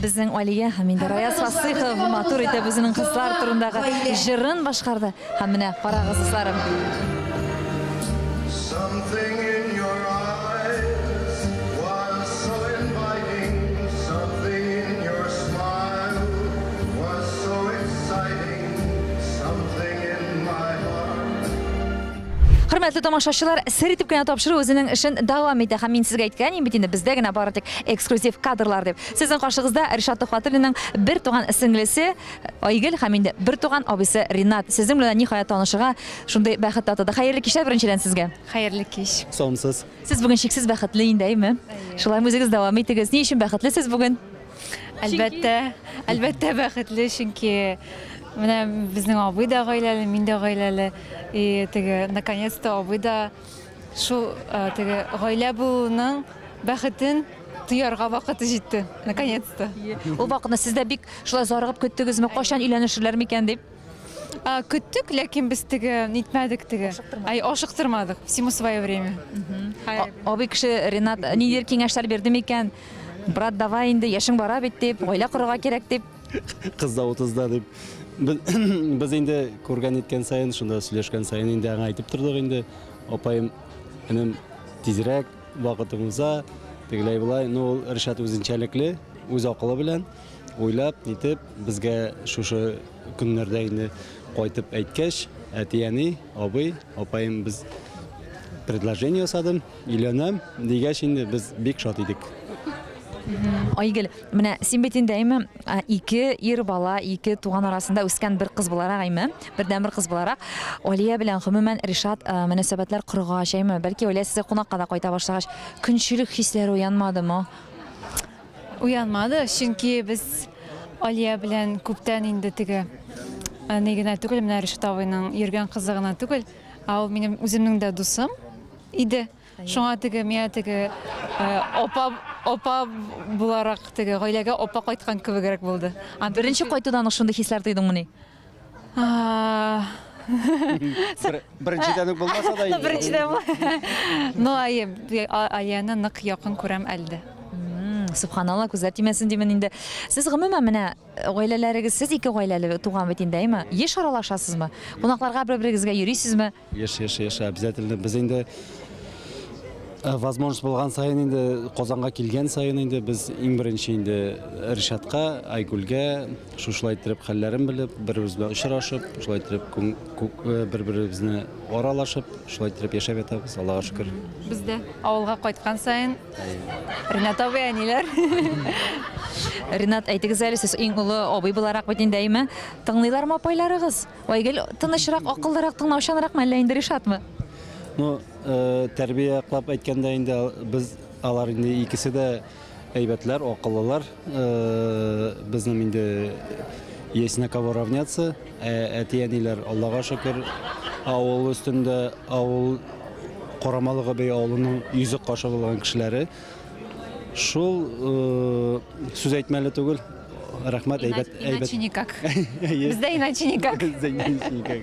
безнең Алия һәм инде Раяз Фасыйхов матур итеп үзенең кызлар турындагы җырын башкарды. Һәм менә карагыз, дусларым. Something in your eyes was so inviting. Something in your smile was so exciting. Something in my heart. Хөрмәтле тамашачылар, сер итеп кенә тапшыру үзенең эшен дәвам итә. Һәм мин сезгә әйткән идем бит инде, бездә генә бары тик эксклюзив кадрлар дип. Сезнең каршыгызда Ришат Төхвәтуллинның бер туган сеңлесе Айгөл һәм инде бер туган абыйсы Ринат. Сезнең белән ниһаять танышырга шундый бәхет татыды. Хәерле кичләр беренчедән сезгә. Хәерле кич. Саумсыз. Сез бүген чиксез бәхетле инде, әйме? Шулай үзегез дәвам итегез. Ни өчен бәхетле сез бүген? Әлбәттә, әлбәттә бәхетле, чөнки менә безнең абый да гаиләле, мин дә гаиләле. И теге наконец-то абый да шул теге гаилә булуның бәхетен тоярга вакыты җитте. Наконец-то. Ул вакытны сез дә бик шулай зарыгып көттегезме? Кайчан өйләнешерләр микән дип? Көттек, ләкин без теге нитмәдек теге. Ай, ашыктырмадык. Всему свое время. Абый кеше Ринат ниндидер киңәшләр бирде микән? Брат, давай инде, яшең бара бит дип, гаилә корырга кирәк дип. Кыз да 30-да дип. Без инде күргән иткән саен, шунда сөйләшкән саен инде аңа әйтеп тордык инде. Апаем, энем, тизрәк вакытың уза, тегеләй болай. Ну, ул Ришат үзенчәлекле, үз акылы белән уйлап, нитеп, безгә шушы көннәрдә инде кайтып әйткәч, әти-әни, абый, апаем, без предложение ясадым, өйләнәм дигәч инде без бик шат идек. Айгөл, менә син бит инде, әйме, ике ир бала, ике туган арасында үскән бер кыз буларак, әйме, бердәнбер кыз буларак, Алия белән гомумән Ришат мөнәсәбәтләр коргач, әйме, бәлки Алия сезгә кунакка да кайта башлагач, көнчелек хисләре уянмадымы? Уянмады, чөнки без Алия белән күптән инде теге ни генә түгел, менә Ришат абыйның йөргән кызы гына түгел, ә ул минем үземнең дә дусым иде. Шуңа теге миңа теге апа, апа буларак теге гаиләгә апа кайткан кебегрәк булды. Беренче кайтудан ук шундый хисләр тойдыңмыни? Беренчедән үк булмаса да инде. Беренчедән. Ну, әйе, Алияне нык якын күрәм әле. Субханалла, күзләр тимәсен димен инде. Сез гомумән менә гаиләләрегез, сез ике гаиләле туган бит инде, әйме? Еш аралашасызмы? Кунакларга бер-берегезгә йөрисезме? Еш, еш, еш, обязательно. Без инде возможность булган саен инде, Казанга килгән саен инде без иң беренче инде Ришатка, Айгүлгә шушылай иттереп хәлләрен белеп, бер-беребез белән очрашып, шулай иттереп бер-беребезне аралашып, шулай иттереп яшәп ятабыз, Аллага шөкер. Без дә авылга кайткан саен Ринат абый, әниләр. Ринат, әйтегез әле, сез иң олы абый буларак бит инде, әйме? Тыңлыйлармы апайларыгыз? Айгөл тынычрак, акыллырак, тыңлаучанракмы, әллә инде Ришатмы? Ну, тәрбия яклап әйткәндә инде без алар инде икесе дә әйбәтләр, акыллылар. Безнең инде есть на кого равняться. Әти-әниләр, Аллага шөкер, авыл өстендә, авыл Карамалы Гобәй авылының йөзек кашы булган кешеләре. Шул сүз әйтмәле түгел. Рәхмәт, әйбәт, әйбәт. Иначе никак. Бездә иначе никак. Бездә иначе никак.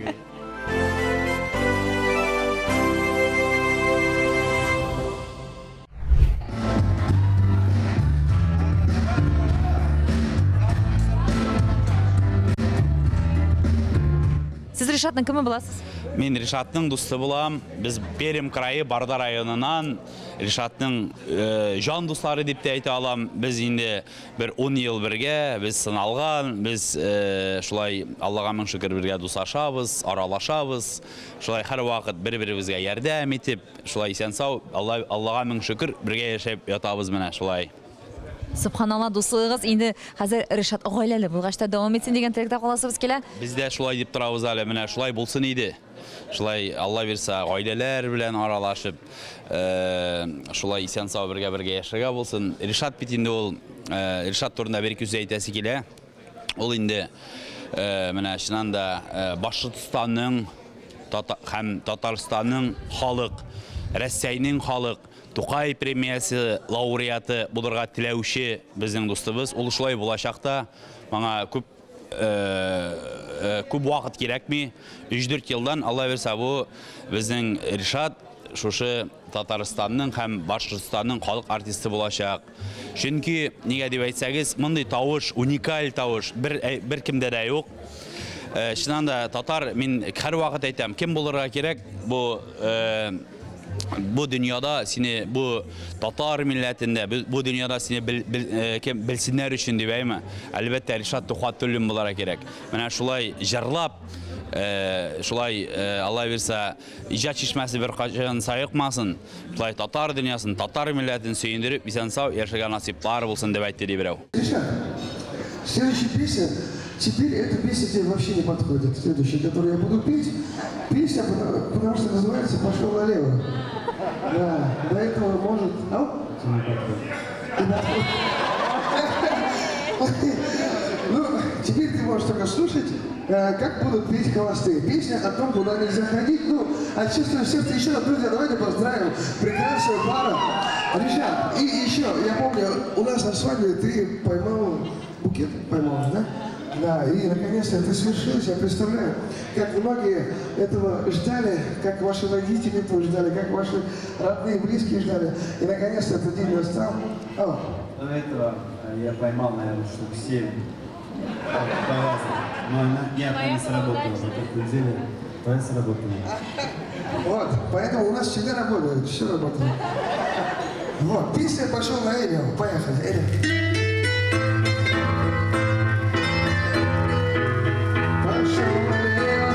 Ришатның кеме буласыз? Мин Ришатның дусты булам. Без Пермь крае Барда районыннан Ришатның җан дуслары дип тә әйтә алам. Без инде бер 10 ел бергә, без сыналган, без шулай Аллага мең шөкер бергә дуслашабыз, аралашабыз. Шулай һәрвакыт бер-беребезгә ярдәм итеп, шулай исән-сау, Аллага мең шөкер бергә яшәп ятабыз менә шулай. Субханалла, дуслыгыгыз инде хәзер Ришат гаиләле булгач та дәвам итсен дигән теләктә каласыбыз килә. Без дә шулай дип торабыз әле, менә шулай булсын иде. Шулай Алла бирсә, гаиләләр белән аралашып, шулай исән-сау бергә-бергә яшәргә булсын. Ришат бит инде ул, Ришат турында бер ике сүз әйтәсе килә. Ул инде менә чыннан да Башкортстанның һәм Татарстанның халык, Рәсәйнең халык Тукай премиясе лауреаты булырга теләүче безнең дустыбыз. Ул шулай булачак та, моңа күп күп вакыт кирәкми. 3-4 елдан Алла бирсә, бу безнең Ришат шушы Татарстанның һәм Башкортстанның халык артисты булачак. Чөнки нигә дип әйтсәгез, мондый тавыш, уникаль тавыш бер кемдә дә юк. Чыннан да татар, мин һәрвакыт әйтәм, кем булырга кирәк бу бу дөньяда сине, бу татар милләтендә, бу дөньяда сине кем белсеннәр өчен дип әйме? Әлбәттә, Ришат Тухватуллин булырга кирәк. Менә шулай җырлап, шулай Алла бирсә, иҗат чишмәсе бер кайчан саекмасын, шулай татар дөньясын, татар милләтен сөендереп, исән-сау яшәргә насыйплар булсын дип әйтте ди берәү. Ришат, следующая песня, теперь эта песня тебе вообще не подходит. Следующая, которую я буду петь, песня, потому что называется «Пошел налево». Да, до этого может... Ау? Ну, теперь ты можешь только слушать, как будут петь холостые. Песня о том, куда нельзя ходить. Ну, от чистого сердца еще раз, друзья, давайте поздравим прекрасную пару. Ришат, и еще, я помню, у нас на свадьбе ты поймал букет, поймал, да? Да, и наконец-то это свершилось. Я представляю, как многие этого ждали, как ваши родители этого ждали, как ваши родные и близкие ждали. И наконец-то этот день настал. О. До этого я поймал, наверное, штук 7 повязок, но ни одна не сработала. Вот эту неделю твоя сработала. Вот, поэтому у нас всегда работает, все работает. Вот, песня «Пошел на Элио». Поехали, Элио. Пошел налево.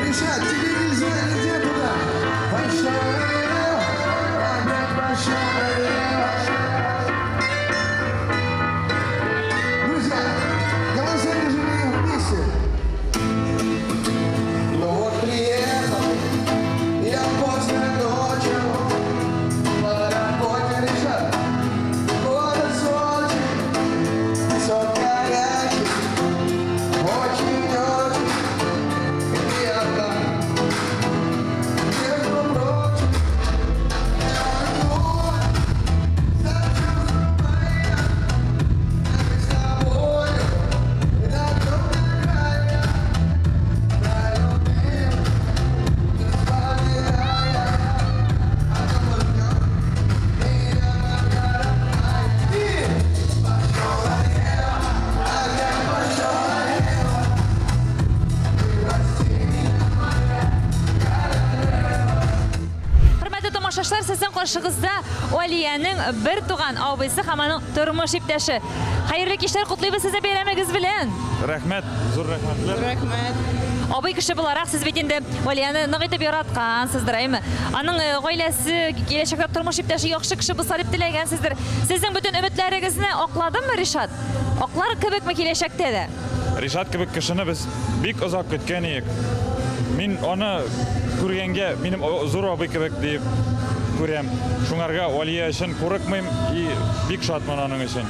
Ришат, тебе нельзя, нельзя туда. Пошел налево, опять пошел налево. Друзья, голоса тяжелее вместе. Ну вот приехал я поздно ночью по работе, Ришат. Город Сочи, песок горячий. Очень-очень приятно. Между прочим, я иду за с тобою, на том крае, пролюбил, вспоминая о том, ждет меня на и пошел налево, опять пошел налево. Хөрмәтле тамашачылар, сезнең каршыгызда Алиянең бер туган абыйсы һәм аның тормыш иптәше. Хәерле кичләр, котлыйбыз сезне бәйрәмегез белән. Рәхмәт, зур рәхмәтләр. Рәхмәт. Абый кеше буларак сез бит инде Алияне нык итеп яраткансыздыр, әйме? Аның гаиләсе, киләчәктә тормыш иптәше яхшы кеше булса дип теләгәнсездер. Сезнең бөтен өметләрегезне акладымы Ришат? Аклар кебекме киләчәктә дә? Ришат кебек кешене без бик озак көткән идек. Мин аны күргәнгә, минем зур абый кебек дип күрәм. Шуңарга Алия өчен курыкмыйм и бик шатмын аның өчен.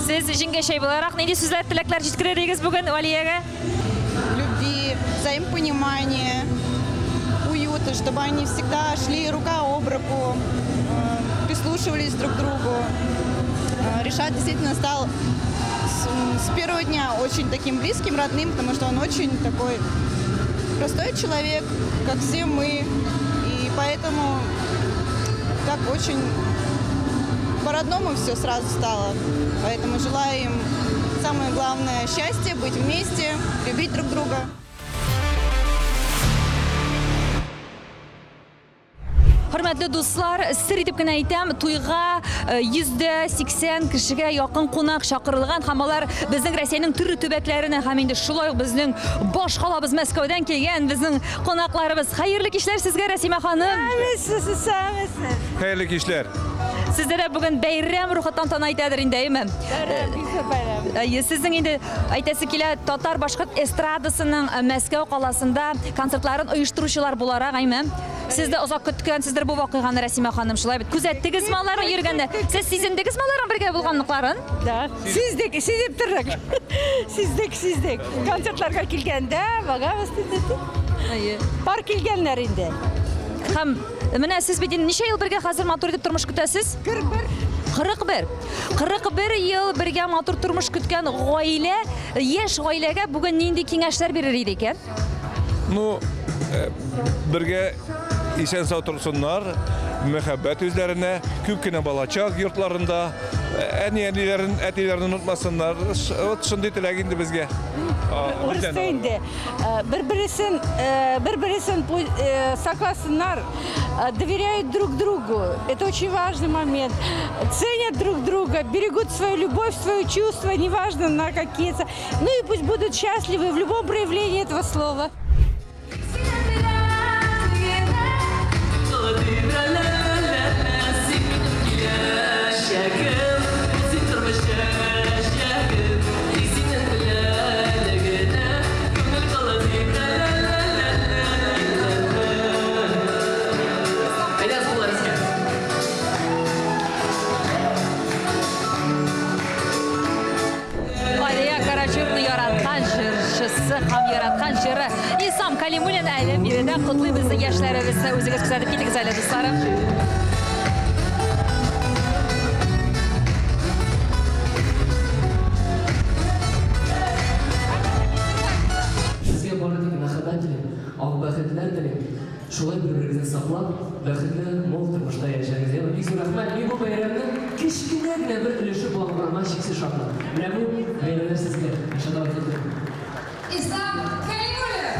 Сез җиңгәчәй буларак нинди сүзләр, теләкләр җиткерер идегез бүген Алиягә? Любви, взаимопонимания, уюта, чтобы они всегда шли рука об руку, прислушивались друг к другу. Ришат действительно стал с первого дня очень таким близким, родным, потому что он очень такой простой человек, как все мы, и поэтому так очень по-родному все сразу стало. Поэтому желаю им самое главное счастье, быть вместе, любить друг друга. Хөрмәтле дуслар, сер итеп кенә әйтәм, туйга 180 кешегә якын кунак чакырылган һәм алар безнең Россиянең төрле төбәкләренә һәм инде шулай ук безнең баш калабыз Мәскәүдән килгән безнең кунакларыбыз. Хәерле кичләр сезгә, Рәсимә ханым. Сәламәтсез, сәламәтсез. Хәерле кичләр. Сездә дә бүген бәйрәм рухы тантана итәдер инде, әйеме? Бәйрәм, бик зур бәйрәм. Әйе, сезнең инде әйтәсе килә, татар башкорт эстрадасының Мәскәү каласында концертларын оештыручылар буларак, әйеме? Сез дә озак көткәнсездер бу вакыйганы, Рәсимә ханым, шулай бит? Күзәттегезме аларны йөргәндә? Сез сизендегезме аларның бергә булганлыкларын? Да, сиздек, сизеп тордык. Сиздек, сиздек. Концертларга килгәндә, багабыз диде. Әйе. Пар килгәннәр инде. Һәм менә сез бит инде ничә ел бергә хәзер матур итеп тормыш көтәсез? 41. 41. 41 ел бергә матур тормыш көткән гаилә, яшь гаиләгә бүген нинди киңәшләр бирер иде икән? Ну, бергә исән сау торсыннар, мәхәббәт үзләренә, күп кенә балачак йортларында, әни-әниләрен, әтиләрен онытмасыннар. Вот шундый теләк инде безгә. Урыста инде бер-бересен, бер-бересен сакласыннар, доверяют друг другу. Это очень важный момент. Ценят друг друга, берегут свою любовь, свое чувство, неважно на какие. Ну и пусть будут счастливы в любом проявлении этого слова. Алия Карачурны яраткан җырчысы һәм яраткан җыры Ислам Калимуллин әле биредә котлый безнең яшьләребезне. Үзегез күзәтеп китегез әле, дусларым. Сезгә бары тик мәхәббәт телим, ак бәхетләр телим. Шулай бер-берегезне саклап, бәхетле, мул тормышта яшәгез. Яме, бик зур рәхмәт. Мин бу бәйрәмнең кечкенә генә бер өлеше булганга чиксез шатмын. Менә бу бәйрәмнәр сезгә. Ришат абый, котлыйм. Ислам Калимуллин.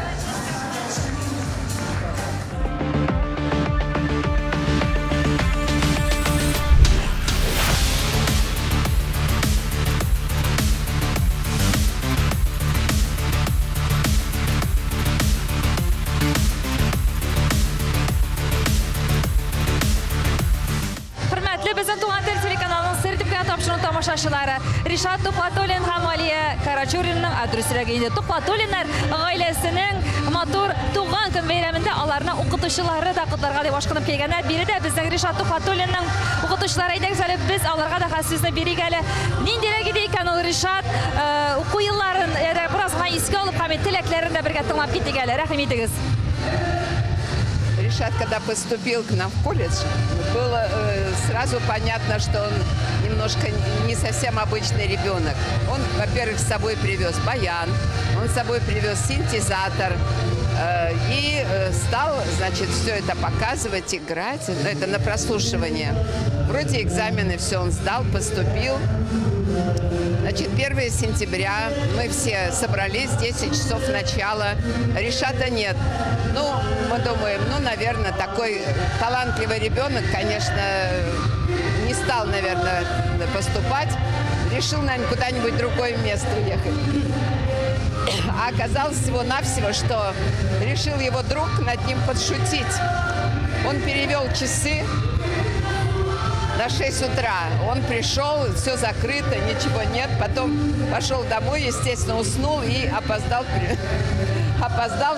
Хөрмәтле безнең Туган тел телеканалының сер итеп кенә тапшыру тамашачылары, Ришат Тухватуллин һәм Алия Карачуринның, ә дөресрәге инде Тухватуллиннар гаиләсенең матур туган көн бәйрәмендә аларны укытучылары да котларга дип ашкынып килгәннәр. Биредә безнең Ришат Тухватуллинның укытучылары, әйдәгез әле без аларга да хәзер сүзне бирик әле. Ниндирәк иде икән ул Ришат? Уку елларын бераз гына искә алып һәм теләкләрен дә бергә тыңлап китик әле. Рәхим итегез. Ришат, когда поступил к нам в колледж, было сразу понятно, что он немножко не совсем обычный ребенок. Он, во-первых, с собой привез баян, он с собой привез синтезатор и стал, значит, все это показывать, играть. Но это на прослушивание. Вроде экзамены, все он сдал, поступил. Значит, 1 сентября мы все собрались, 10 часов начала. Ришата нет. Ну, мы думаем, ну, наверное, такой талантливый ребенок, конечно, не стал, наверное, поступать. Решил, наверное, куда-нибудь в другое место уехать. А оказалось всего-навсего, что решил его друг над ним подшутить. Он перевел часы на 6 утра. Он пришел, все закрыто, ничего нет. Потом пошел домой, естественно, уснул и опоздал,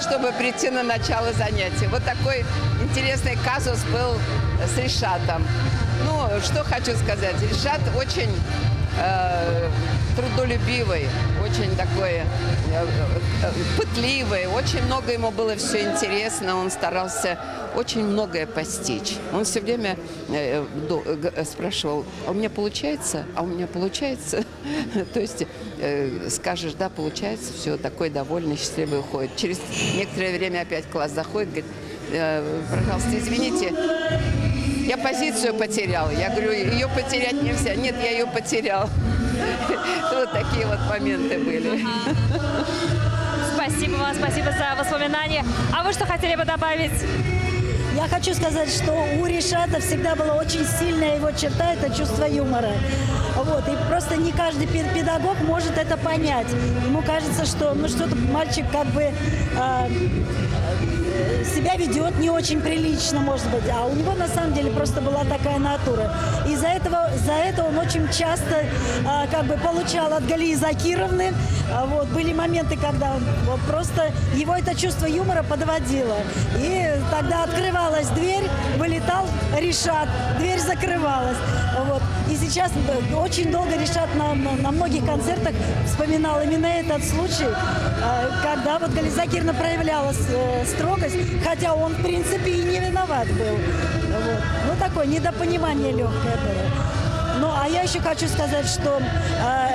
чтобы прийти на начало занятий. Вот такой интересный казус был с Ришатом. Ну, что хочу сказать. Ришат очень трудолюбивый, очень такой пытливый. Очень много ему было все интересно. Он старался очень многое постичь. Он все время спрашивал, а у меня получается? А у меня получается? То есть скажешь, да, получается, все, такой довольный, счастливый уходит. Через некоторое время опять в класс заходит, говорит, пожалуйста, извините, я позицию потерял. Я говорю, ее потерять нельзя. Нет, я ее потерял. Вот такие вот моменты были. Спасибо вам, спасибо за воспоминания. А вы что хотели бы добавить? Я хочу сказать, что у Ришата всегда была очень сильная его черта – это чувство юмора. Вот. И просто не каждый педагог может это понять. Ему кажется, что ну, что-то мальчик как бы себя ведет не очень прилично, может быть. А у него на самом деле просто была такая натура. И за это он очень часто как бы получал от Галии Закировны. Вот. Были моменты, когда вот просто его это чувство юмора подводило. И тогда открывалась дверь, вылетал Ришат, дверь закрывалась. Вот. И сейчас очень долго Ришат на многих концертах вспоминал именно этот случай, когда вот Галия Закировна проявляла строгость, хотя он, в принципе, и не виноват был. Вот. Ну, такое недопонимание легкое было. Ну, а я еще хочу сказать, что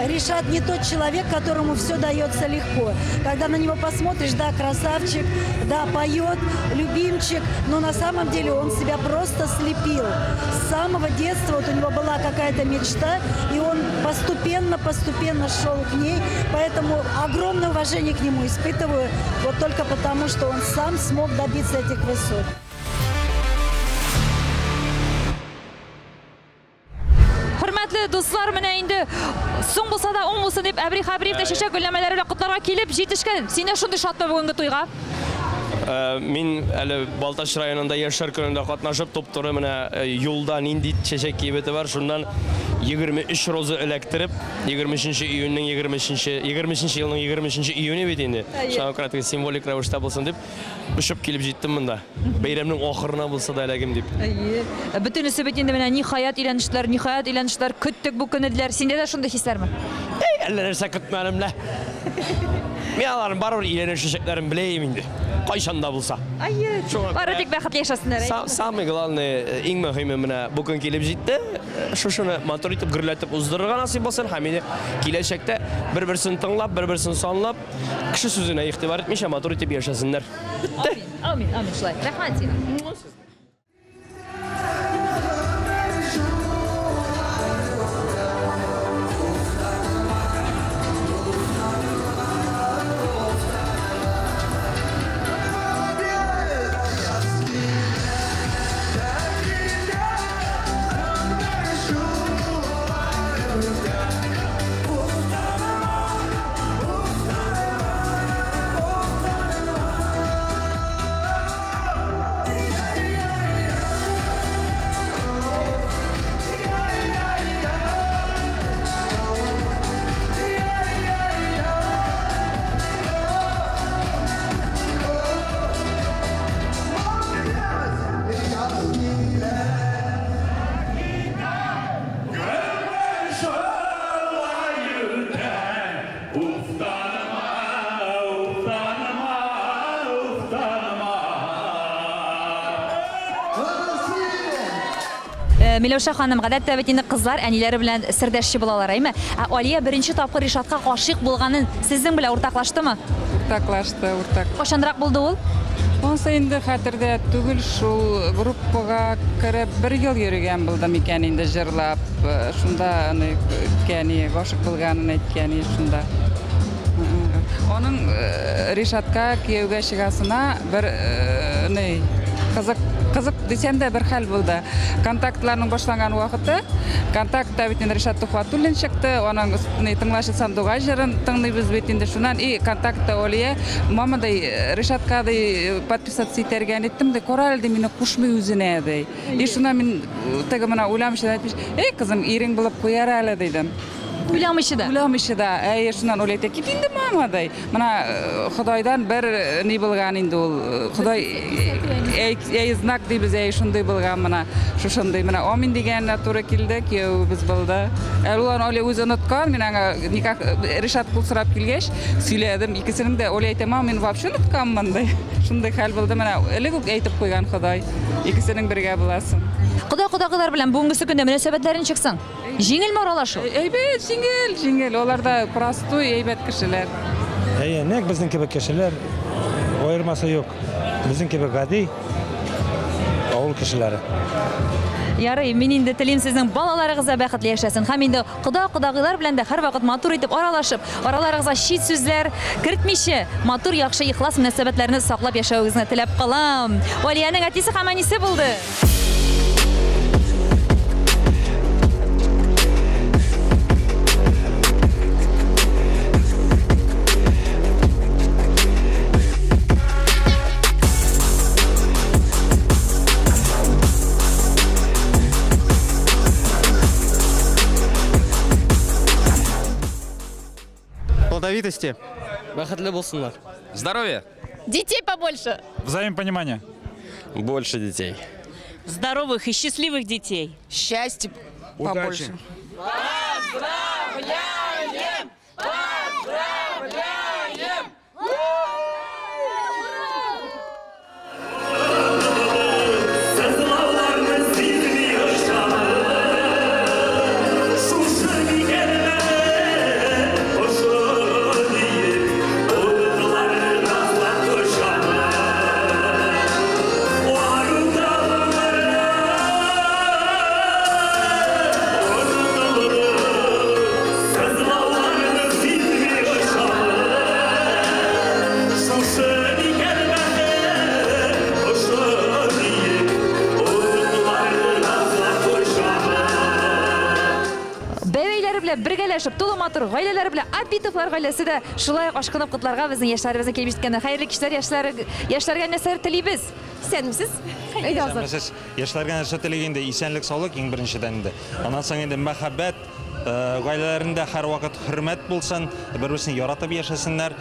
Ришат не тот человек, которому все дается легко. Когда на него посмотришь, да, красавчик, да, поет, любимчик, но на самом деле он себя просто слепил. С самого детства вот у него была какая-то мечта, и он постепенно шел к ней. Поэтому огромное уважение к нему испытываю, вот только потому, что он сам смог добиться этих высот. Хөрмәтле дуслар, менә инде соң булса да, уң булсын дип Әбри Хәбриев тә чәчәк гөлләмәләре белән котларга килеп җитешкән. Син дә шундый шатмы бүгенге туйга? Мин әле Балтач районында Яшьләр көнендә катнашып, туп-туры менә юлда нинди чәчәк кибете бар, шуннан 23 роза эләктереп, 23 июньнең 23 елның 23 июне бит инде. Шуңа күрә теге символик рәвештә булсын дип, очып килеп җиттем монда. Бәйрәмнең ахырына булса да эләгим дип. Әйе. Бөтенесе бит инде менә ниһаять өйләнештеләр, ниһаять өйләнештеләр, көттек бу көнне диләр. Синдә дә шундый хисләрме? Әй, әллә нәрсә көтмәдем лә. Мин аларның барыбер өйләнешәчәкләрен беләм инде. Кайчан да булса. Әйе. Бары тик бәхетле яшәсеннәр. Самый главный, иң мөһиме менә бу көн килеп җитте. Шушыны матур итеп гөрләтеп уздырырга насыйп булсын һәм инде киләчәктә бер-берсен тыңлап, бер-берсен санлап, кеше сүзенә игътибар итмичә матур итеп яшәсеннәр. Амин, амин, амин шулай. Рәхмәт сиңа. Миләүшә ханым, гадәттә бит инде кызлар әниләре белән сердәшче булалар, әйме? Ә Алия беренче тапкыр Ришатка гашыйк булганын сезнең белән уртаклаштымы? Уртаклашты, уртак. Кайчанрак булды ул? Монсы инде хәтердә түгел, шул группага кереп бер ел йөргән булдым икән инде җырлап. Шунда аны әйткән, гашыйк булганын әйткән шунда. Аның Ришатка кияүгә чыгасына бер ни кызык дисәм дә бер хәл булды. Контактларның башланган вакыты, контактта бит инде Ришат Тухватуллин чыкты, аның тыңлашы сандугач җырын тыңлыйбыз бит инде шуннан. И контактта Алия, мама ди, Ришатка ди подписаться итәргә ниттем ди, кара әле ди, мине кушмый үзенә ди. И шуннан мин теге менә уйламыйча әйтмеш, "Эй, кызым, ирең булып куяр әле" дидем. Уйламыйча да. Уйламыйча да. Әй, шуннан Оля әйтә, кит инде мама ди. Менә Ходайдан бер ни булган инде ул. Ходай әй знак дибез, әй шундый булган менә. Шушындый менә амин дигәненә туры килде, кияүебез булды. Әле ул аны Оля үзе оныткан, мин аңа никах Ришат кул сорап килгәч, сөйләдем. Икесенең дә Оля әйтә, мама, мин вообще онытканмын ди. Шундый хәл булды менә. Элек үк әйтеп куйган Ходай. Икесенең бергә буласын. Кода кодагылар белән бүгенге көндә мөнәсәбәтләр ничек соң? Җиңелме аралашу? Әйбәт, җиңел, җиңел. Алар да простой, әйбәт кешеләр. Әйе, нәкъ безнең кебек кешеләр, аермасы юк. Безнең кебек гади. Авыл кешеләре. Ярый, мин инде телим сезнең балаларыгыз да бәхетле яшәсен. Һәм инде кода-кодагыйлар белән дә һәрвакыт матур итеп аралашып, араларыгызга чит сүзләр кертмичә, матур, яхшы, ихлас мөнәсәбәтләрне саклап яшәвегезне теләп калам. Валиянең әтисе һәм әнисе булды. Плодовитости. Бәхетле булсыннар. Здоровья. Детей побольше. Взаимопонимание. Больше детей. Здоровых и счастливых детей. Счастья побольше. Поздравляем! Поздравляем! Бергәләшеп, тулы матур гаиләләре белән Абитовлар гаиләсе дә шулай ук ашкынып котларга безнең яшьләребезне килеп җиткән. Хәерле кичләр, яшьләргә нәрсәләр телибез? Исәнмесез? Исәнмесез. Яшьләргә нәрсә телик инде? Исәнлек, саулык иң беренчедән инде. Аннан соң инде мәхәббәт, гаиләләрендә һәрвакыт хөрмәт булсын, бер-берсен яратып яшәсеннәр,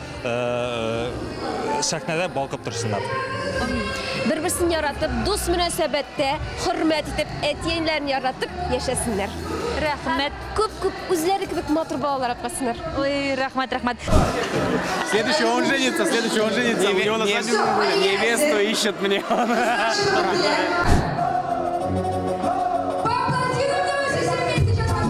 сәхнәдә балкып торсыннар. Бер-берсен яратып, дус мөнәсәбәттә, хөрмәт итеп, әти-әниләрен яратып яшәсеннәр. Рәхмәт. Күп-күп үзләре кебек матур балалар тапсыннар. Ой, рәхмәт, рәхмәт. Следующий он женится, следующий он женится. У него на свадьбе невесту ищет мне. Поаплодируем давайте все вместе сейчас вас.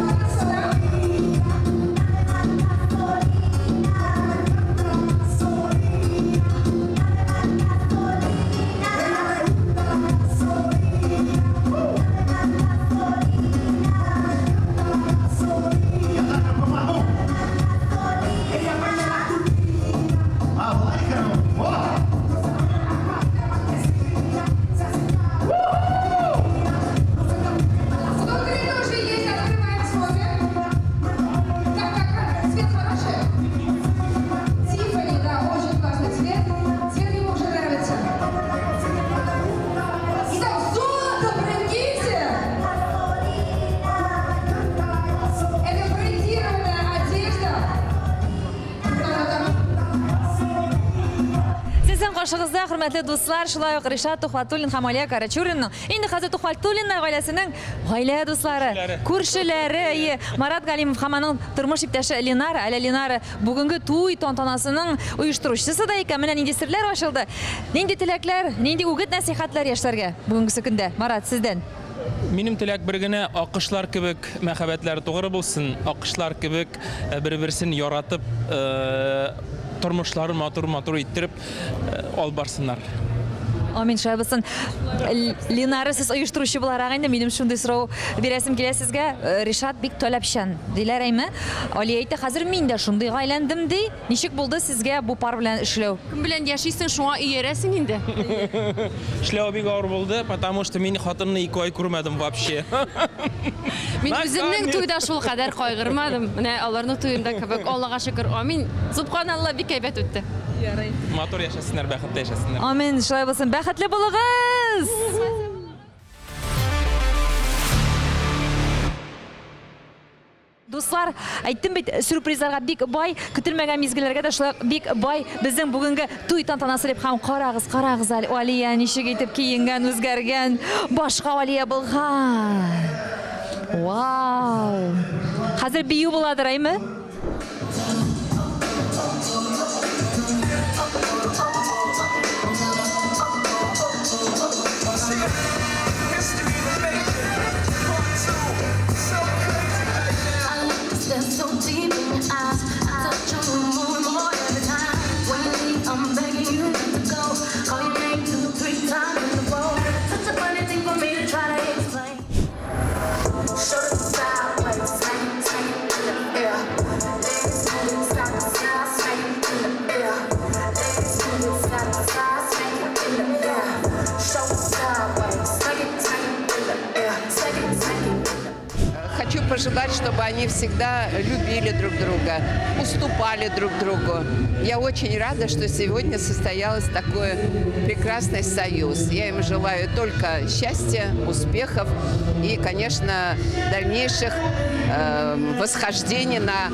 Каршыгызда, хөрмәтле дуслар, шулай ук Ришат Тухватуллин һәм Алия Карачуринның, инде хәзер Тухватуллиннар гаиләсенең гаилә дуслары, күршеләре, Марат Галимов һәм аның тормыш иптәше Ленара, әле Ленара бүгенге туй тантанасының оештыручысы да икән. Менә нинди серләр ачылды, нинди теләкләр, нинди үгет-нәсихәтләр яшьләргә бүгенгесе көндә. Марат, сездән. Минем теләк бер генә, акышлар кебек мәхәббәтләр тугры булсын, акышлар кебек бер-берсен яратып, тормышларын матур-матур иттереп алып барсыннар. Амин, шулай булсын. Ленара, сез оештыручы буларак инде минем шундый сорау бирәсем килә сезгә. Ришат бик таләпчән, диләр, әйме? Алия әйтте, хәзер мин дә шундыйга әйләндем, ди. Ничек булды сезгә бу пар белән эшләү? Кем белән яшисең, шуңа иярәсең инде. Эшләү бик авыр булды, потому что мин хатынны 2 ай күрмәдем вообще. Мин үземнең туйда шул кадәр кайгырмадым. Менә аларның туенда кебек, Аллага шөкер, амин. Субханалла, бик әйбәт үтте. Матур яшәсеннәр, бәхетле яшәсеннәр. Амин, шулай булсын. Бәхетле булыгыз! Дуслар, әйттем бит, сюрпризларга бик бай, көтелмәгән мизгелләргә дә шулай бик бай безнең бүгенге туй тантанасы дип һәм карагыз, карагыз әле, Алия ничек итеп киенгән, үзгәргән, башка Алия булган. Вау! Хәзер бию буладыр, әйме? I'm begging you not to go. Call your name 2, 3 times in a row. Such a funny thing. пожелать, чтобы они всегда любили друг друга, уступали друг другу. Я очень рада, что сегодня состоялся такой прекрасный союз. Я им желаю только счастья, успехов и, конечно, дальнейших восхождений на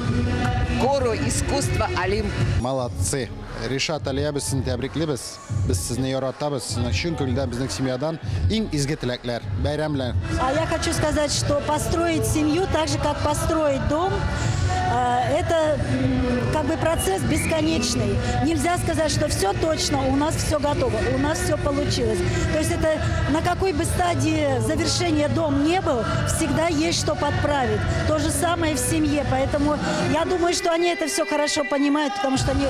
гору искусства Олимп. Молодцы. Ришат, Алия, без сезне тәбриклибез. Без сезне яратабыз. Сезнең чын күңелдән безнең семьядан иң изге теләкләр. Бәйрәм белән. А я хочу сказать, что построить семью так же, как построить дом, это как бы процесс бесконечный. Нельзя сказать, что все точно, у нас все готово, у нас все получилось. То есть это на какой бы стадии завершения дом не был, всегда есть что подправить. То же самое в семье. Поэтому я думаю, что они это все хорошо понимают, потому что они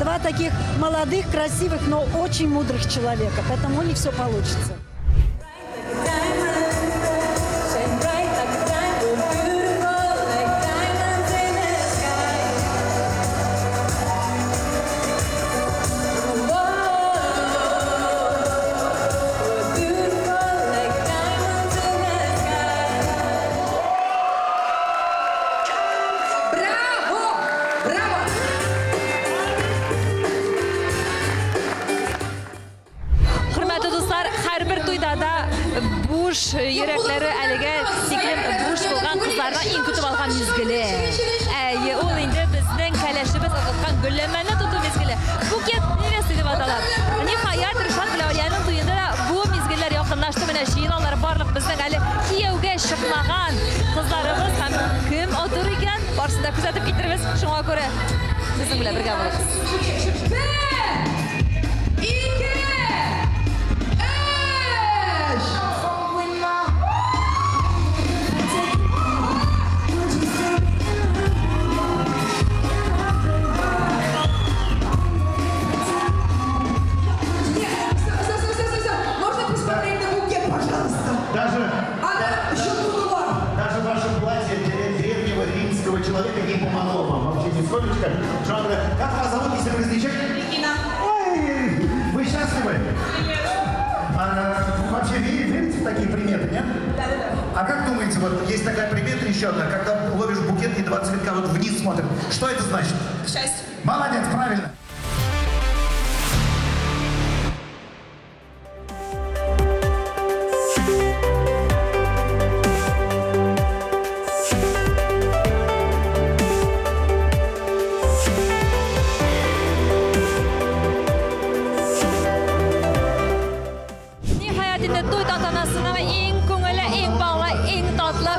два таких молодых, красивых, но очень мудрых человека. Поэтому у них все получится. Браво! Браво! Хөрмәтле дуслар, һәрбер туйда да буш йөрәкләре әлегә тиклем буш булган кызларның иң көтеп алган мизгеле. Әйе, ул инде безнең кәләшебез ыргыткан гөлләмәне тоту мизгеле. Букет невесты дип атала. Ниһаять, Ришат белән Алиянең туенда да бу мизгелләр якынлашты. Менә җыеналар барлык безнең әле кияүгә чыкмаган кызларыбыз һәм кем отыр икән, барысын да күзәтеп китербез. Шуңа күрә безнең белән бергә булыгыз. 1, 2, 3! Нет, стоп, стоп, стоп, стоп. Можно посмотреть на букет, пожалуйста? Даже, Она щелкнула. даже ваше платье древнего римского человека не помогло вам вообще нисколечко. Жанра, как вас зовут, если вы различаете? Регина. Ой, вы счастливы? А, вообще верите в такие приметы, нет? Да, да, да. А как думаете, вот есть такая примета еще одна, когда ловишь букет и два цветка вот вниз смотрят. Что это значит? К счастью. Молодец, правильно. Ниһаять инде туй тантанасының иң күңелле, иң баллы, иң татлы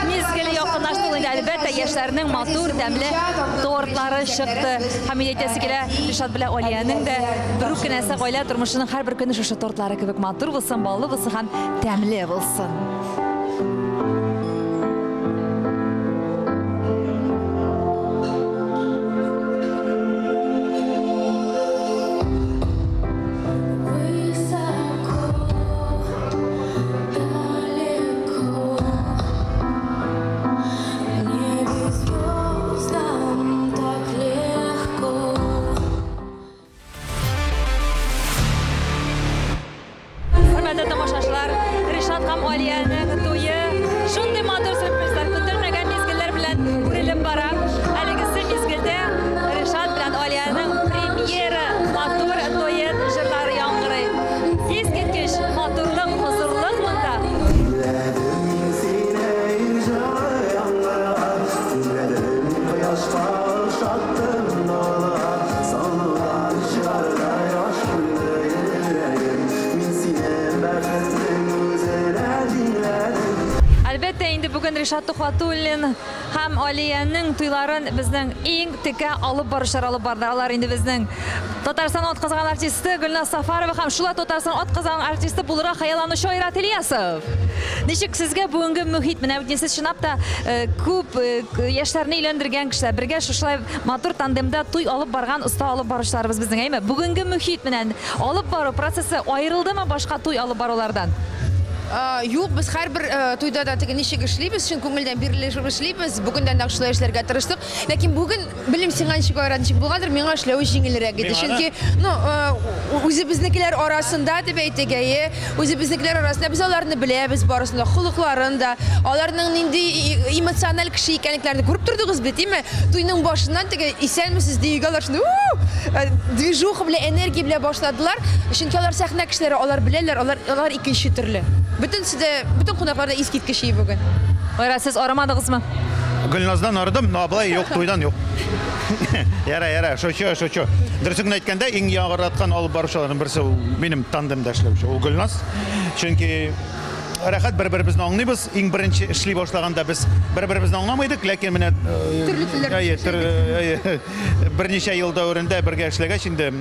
мизгеле якынлашты. Ул инде әлбәттә яшьләрнең матур, тәмле тортлары чыкты. Һәм инде әйтәсе килә, Ришат белән Алиянең дә бер үк кенәсе гаилә тормышының һәрбер көне шушы тортлары кебек матур булсын, баллы булсын һәм тәмле булсын. Высоко, далеко, небе звездам так легко. Хөрмәтле тамашачылар, Ришат һәм Алиянең туе шундый матур сюрпризлар, көтелмәгән мизгелләр белән үрелеп бара. Әлегесе мизгелдә Ришат белән Алиянең премьера матур дуэт җырлары яңгырый. Искиткеч матурлык, хозурлык монда. Әлбәттә, инде бүген Ришат Тухватуллин һәм Алиянең туйларын безнең иң текә алып баручылар алып барды. Алар инде безнең Татарстан атказанган артисты Гөлназ Сафарова һәм шулай Татарстан атказанган артисты булырга хыялланучы Айрат Ильясов. Ничек сезгә бүгенге мөхит? Менә бит сез чынлап та күп яшьләрне өйләндергән кешеләр, бергә шушылай матур тандемда туй алып барган оста алып баручыларыбыз безнең, әйме? Бүгенге мөхит менән алып бару процессы аерылдымы башка туй алып барулардан? Юк, без һәрбер туйда да теге ничек эшлибез, чын күңелдән бирелеп эшлибез. Бүген дә нәкъ шулай эшләргә тырыштык. Ләкин бүген, белмим, сиңа ничек, Айрат, ничек булгандыр, миңа эшләве җиңелрәк иде. Чөнки, ну, үзебезнекеләр арасында дип әйтик, әйе, үзебезнекеләр арасында без аларны беләбез барысын да, холыкларын да, аларның нинди эмоциональ кеше икәнлекләрен күреп тордыгыз бит, әйеме? Туйның башыннан теге исәнмесез диюгә алар шундый, движуха белән, энергия белән башладылар. Чөнки алар сәхнә кешеләре, алар беләләр, алар, алар икенче төрле. Бөтенесе дә, бөтен кунаклар да искиткеч ие бүген. Айрат, сез арымадыгызмы? Гөлназдан арыдым, но болай юк, туйдан юк. Яра, яра, шучу, шучу. Дөресен генә әйткәндә, иң яраткан алып баручыларның берсе ул минем тандемда эшләүче, ул Гөлназ. Чөнки рәхәт бер-беребезне аңлыйбыз. Иң беренче эшли башлаганда без бер-беребезне аңламый идек, ләкин менә төрле телләр әйе, әйе, берничә ел дәверендә бергә эшләгәч инде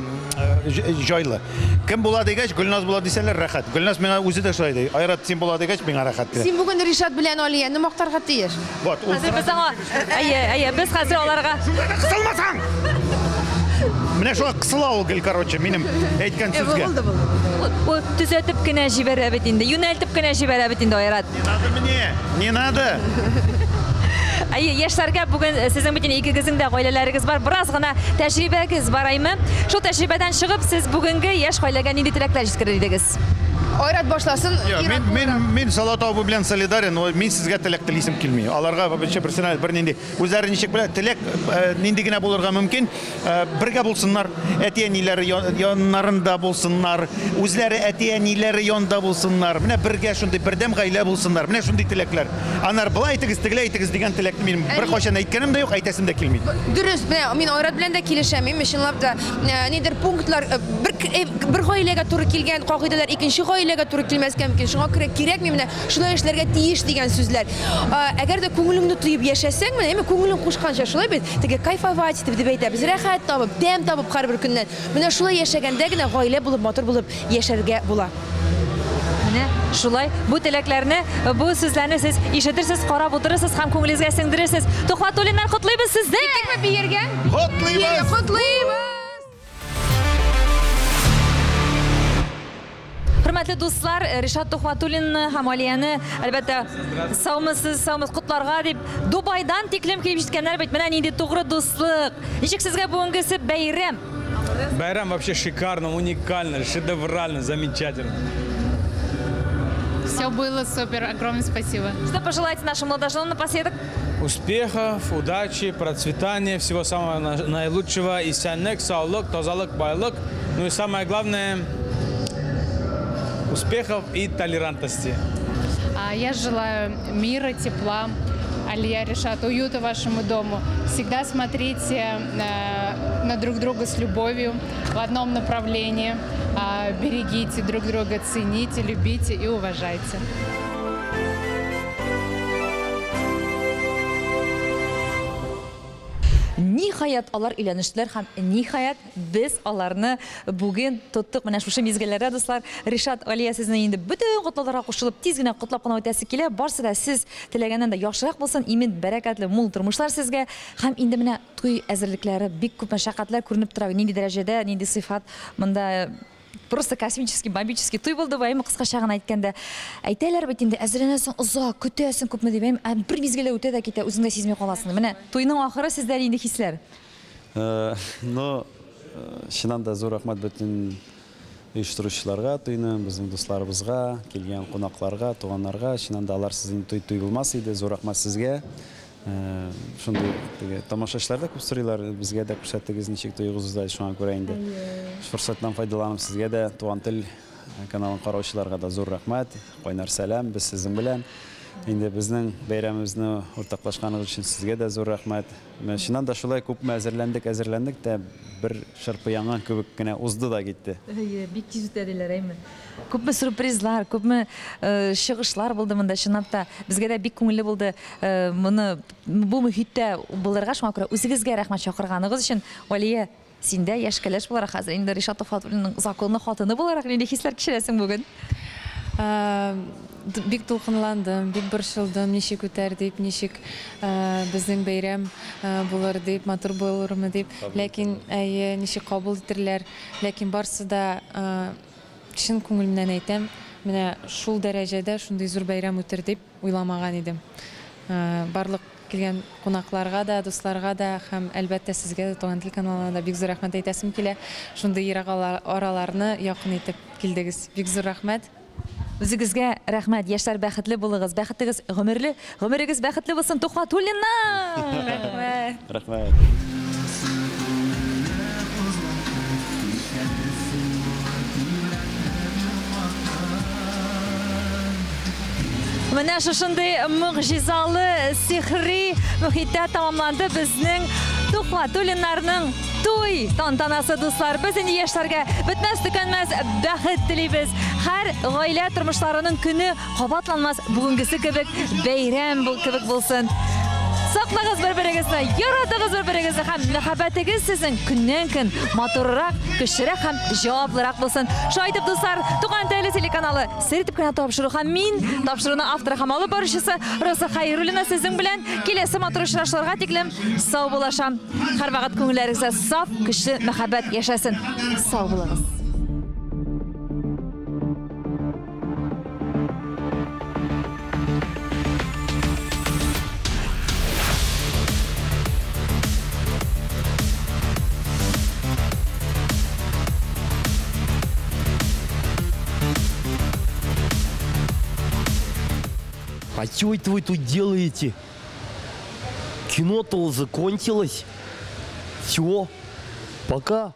җайлы. Кем була дигәч, Гөлназ була дисәләр, рәхәт. Гөлназ миңа үзе дә шулай ди. Айрат, син була дигәч, миңа рәхәт ди. Син бүген Ришат белән Алияне мактарга тиеш. Вот, ул Хәзер без аңа, әйе, әйе, без хәзер аларга. Шунда да кысылмасаң! Менә шулай кысыла ул гел, короче, минем әйткән сүзгә. Булды, булды. Ул төзәтеп кенә җибәрә бит инде, юнәлтеп кенә җибәрә бит инде Айрат. Не надо мне, не надо. Әйе, яшьләргә бүген сезнең бит инде икегезнең дә гаиләләрегез бар, бераз гына тәҗрибәгез бар, әйме? Шул тәҗрибәдән чыгып, сез бүгенге яшь гаиләгә нинди теләкләр җиткерер идегез? Айрат башласын. Мин, мин, мин Салат абый белән солидарен, мин сезгә теләк телисем килми. Аларга вообще персональ бернинди үзләре ничек белә, теләк нинди генә булырга мөмкин. Бергә булсыннар, әти-әниләре яннарында булсыннар, үзләре әти-әниләре янында булсыннар. Менә бергә шундый бердәм гаилә булсыннар. Менә шундый теләкләр. Аннары болай әйтегез, тегеләй әйтегез дигән теләкне минем беркайчан әйткәнем дә юк, әйтәсем дә килми. Дөрес, менә мин Айрат белән дә килешәм. Мин чынлап та нидер пунктлар бер бер гаиләгә туры килгән кагыйдәләр икенче гаиләгә туры килмәскә мөмкин. Шуңа күрә кирәкми менә шулай эшләргә тиеш дигән сүзләр. Әгәр дә күңелеңне тоеп яшәсәң, менә әйме күңелең кушканча шулай бит, теге кайфовать итеп дип әйтәбез, рәхәт табып, тәм табып һәрбер көннән. Менә шулай яшәгәндә генә гаилә булып, матур булып яшәргә була. Менә шулай бу теләкләрне, бу сүзләрне сез ишетерсез, карап утырырсыз һәм күңелегезгә сеңдерерсез. Төхвәтуллиннар, котлыйбыз сезне! Киттекме биергә? Котлыйбыз! Котлыйбыз! Хөрмәтле дуслар, Ришат Тухватуллинны һәм Алияне, әлбәттә, саумысыз, саумыз котларга дип Дубайдан тиклем килеп җиткәннәр бит. Менә нинди тугры дуслык. Ничек сезгә бүгенгесе бәйрәм? Бәйрәм вообще шикарно, уникально, шедеврально, замечательно. Все было супер, огромное спасибо. Что пожелаете нашим молодоженам напоследок? Успехов, удачи, процветания, всего самого наилучшего. Исәнлек, саулык, тазалык, байлык. Ну и самое главное, успехов и толерантности. Я желаю мира, тепла, Алия, Ришат, уюта вашему дому. Всегда смотрите на друг друга с любовью, в одном направлении. Берегите друг друга, цените, любите и уважайте. Ниһаять, алар өйләнештеләр һәм ниһаять без аларны бүген тоттык. Менә шушы мизгелләрдә, дуслар, Ришат, Алия, сезне инде бөтен котлауларга кушылып, тиз генә котлап кына үтәсе килә. Барсы да сез теләгәннән дә яхшырак булсын, имин, бәрәкәтле, мул тормышлар сезгә. Һәм инде менә туй әзерлекләре, бик күп мәшәкатьләр күренеп тора. Нинди дәрәҗәдә, нинди сыйфат монда просто космический, бомбический туй булды, әйме, кыскача гына әйткәндә. Әйтәләр бит инде, әзерләнәсең озак, көтәсең күпме дип, әйме, ә бер мизгелдә үтә дә китә, үзең дә сизми каласың. Менә туйның ахыры сездә нинди хисләр? Ну, чыннан да зур рәхмәт бөтен оештыручыларга туйны, безнең дусларыбызга, килгән кунакларга, туганнарга. Чыннан да аларсыз инде туй туй булмас иде. Зур рәхмәт сезгә. Шундый теге тамашачылар да күп сорыйлар, безгә дә күрсәтегез ничек туегыз узды, шуңа күрә инде форсаттан файдаланып сезгә дә, Туган тел каналын караучыларга да зур рәхмәт, кайнар сәлам, без сезнең белән. Инде безнең бәйрәмебезне уртаклашканыгыз өчен сезгә дә зур рәхмәт. Менә чыннан да шулай күпме әзерләндек, әзерләндек тә бер шырпы янган кебек кенә узды да китте. Әйе, бик тиз үтә диләр, әйме. Күпме сюрпризлар, күпме чыгышлар булды монда, чынлап та. Безгә дә бик күңелле булды моны бу мөхиттә булырга, шуңа күрә үзегезгә рәхмәт чакырганыгыз өчен. Алия, син дә яшь кәләш буларак, хәзер инде Ришат Тухватуллинның законлы хатыны буларак нинди хисләр кичерәсең бүген? Бик дулкынландым, бик борчылдым, ничек үтәр дип, ничек безнең бәйрәм булыр дип, матур булырмы дип. Ләкин, әйе, ничек кабул итерләр. Ләкин барсы да чын күңелемнән әйтәм, Менә шул дәрәҗәдә шундый зур бәйрәм үтер дип уйламаган идем. Барлык килгән кунакларга да, дусларга да һәм, әлбәттә, сезгә дә, Туган тел каналына да бик зур рәхмәт әйтәсем килә. Шундый ерак араларны якын итеп килдегез. Бик зур рәхмәт. Үзегезгә рәхмәт, яшьләр, бәхетле булыгыз, бәхетегез гомерле, гомерегез бәхетле булсын, Тухватуллиннар! Рәхмәт. Рәхмәт. Менә шушындый могҗизалы, сихри мөхиттә тәмамланды безнең Тухватуллиннарның туй тантанасы, дуслар. Без инде яшьләргә бетмәс-төкәнмәс бәхет телибез. Һәр гаилә тормышларының көне кабатланмас бүгенгесе кебек бәйрәм кебек булсын. Саклагыз бер-берегезне, яратыгыз бер-берегезне һәм мәхәббәтегез сезнең көннән-көн матуррак, көчлерәк һәм җаваплырак булсын. Шулай итеп, дуслар, Туган тел телеканалы сер итеп кенә тапшыру һәм мин, тапшыруның авторы һәм алып баручысы Роза Хәйруллина сезнең белән киләсе матур очрашуларга тиклем саубуллашам. Һәрвакыт күңелләрегездә саф, көчле мәхәббәт яшәсен. Сау булыгыз. А чё это вы тут делаете? Кино-то закончилось. Всё, пока.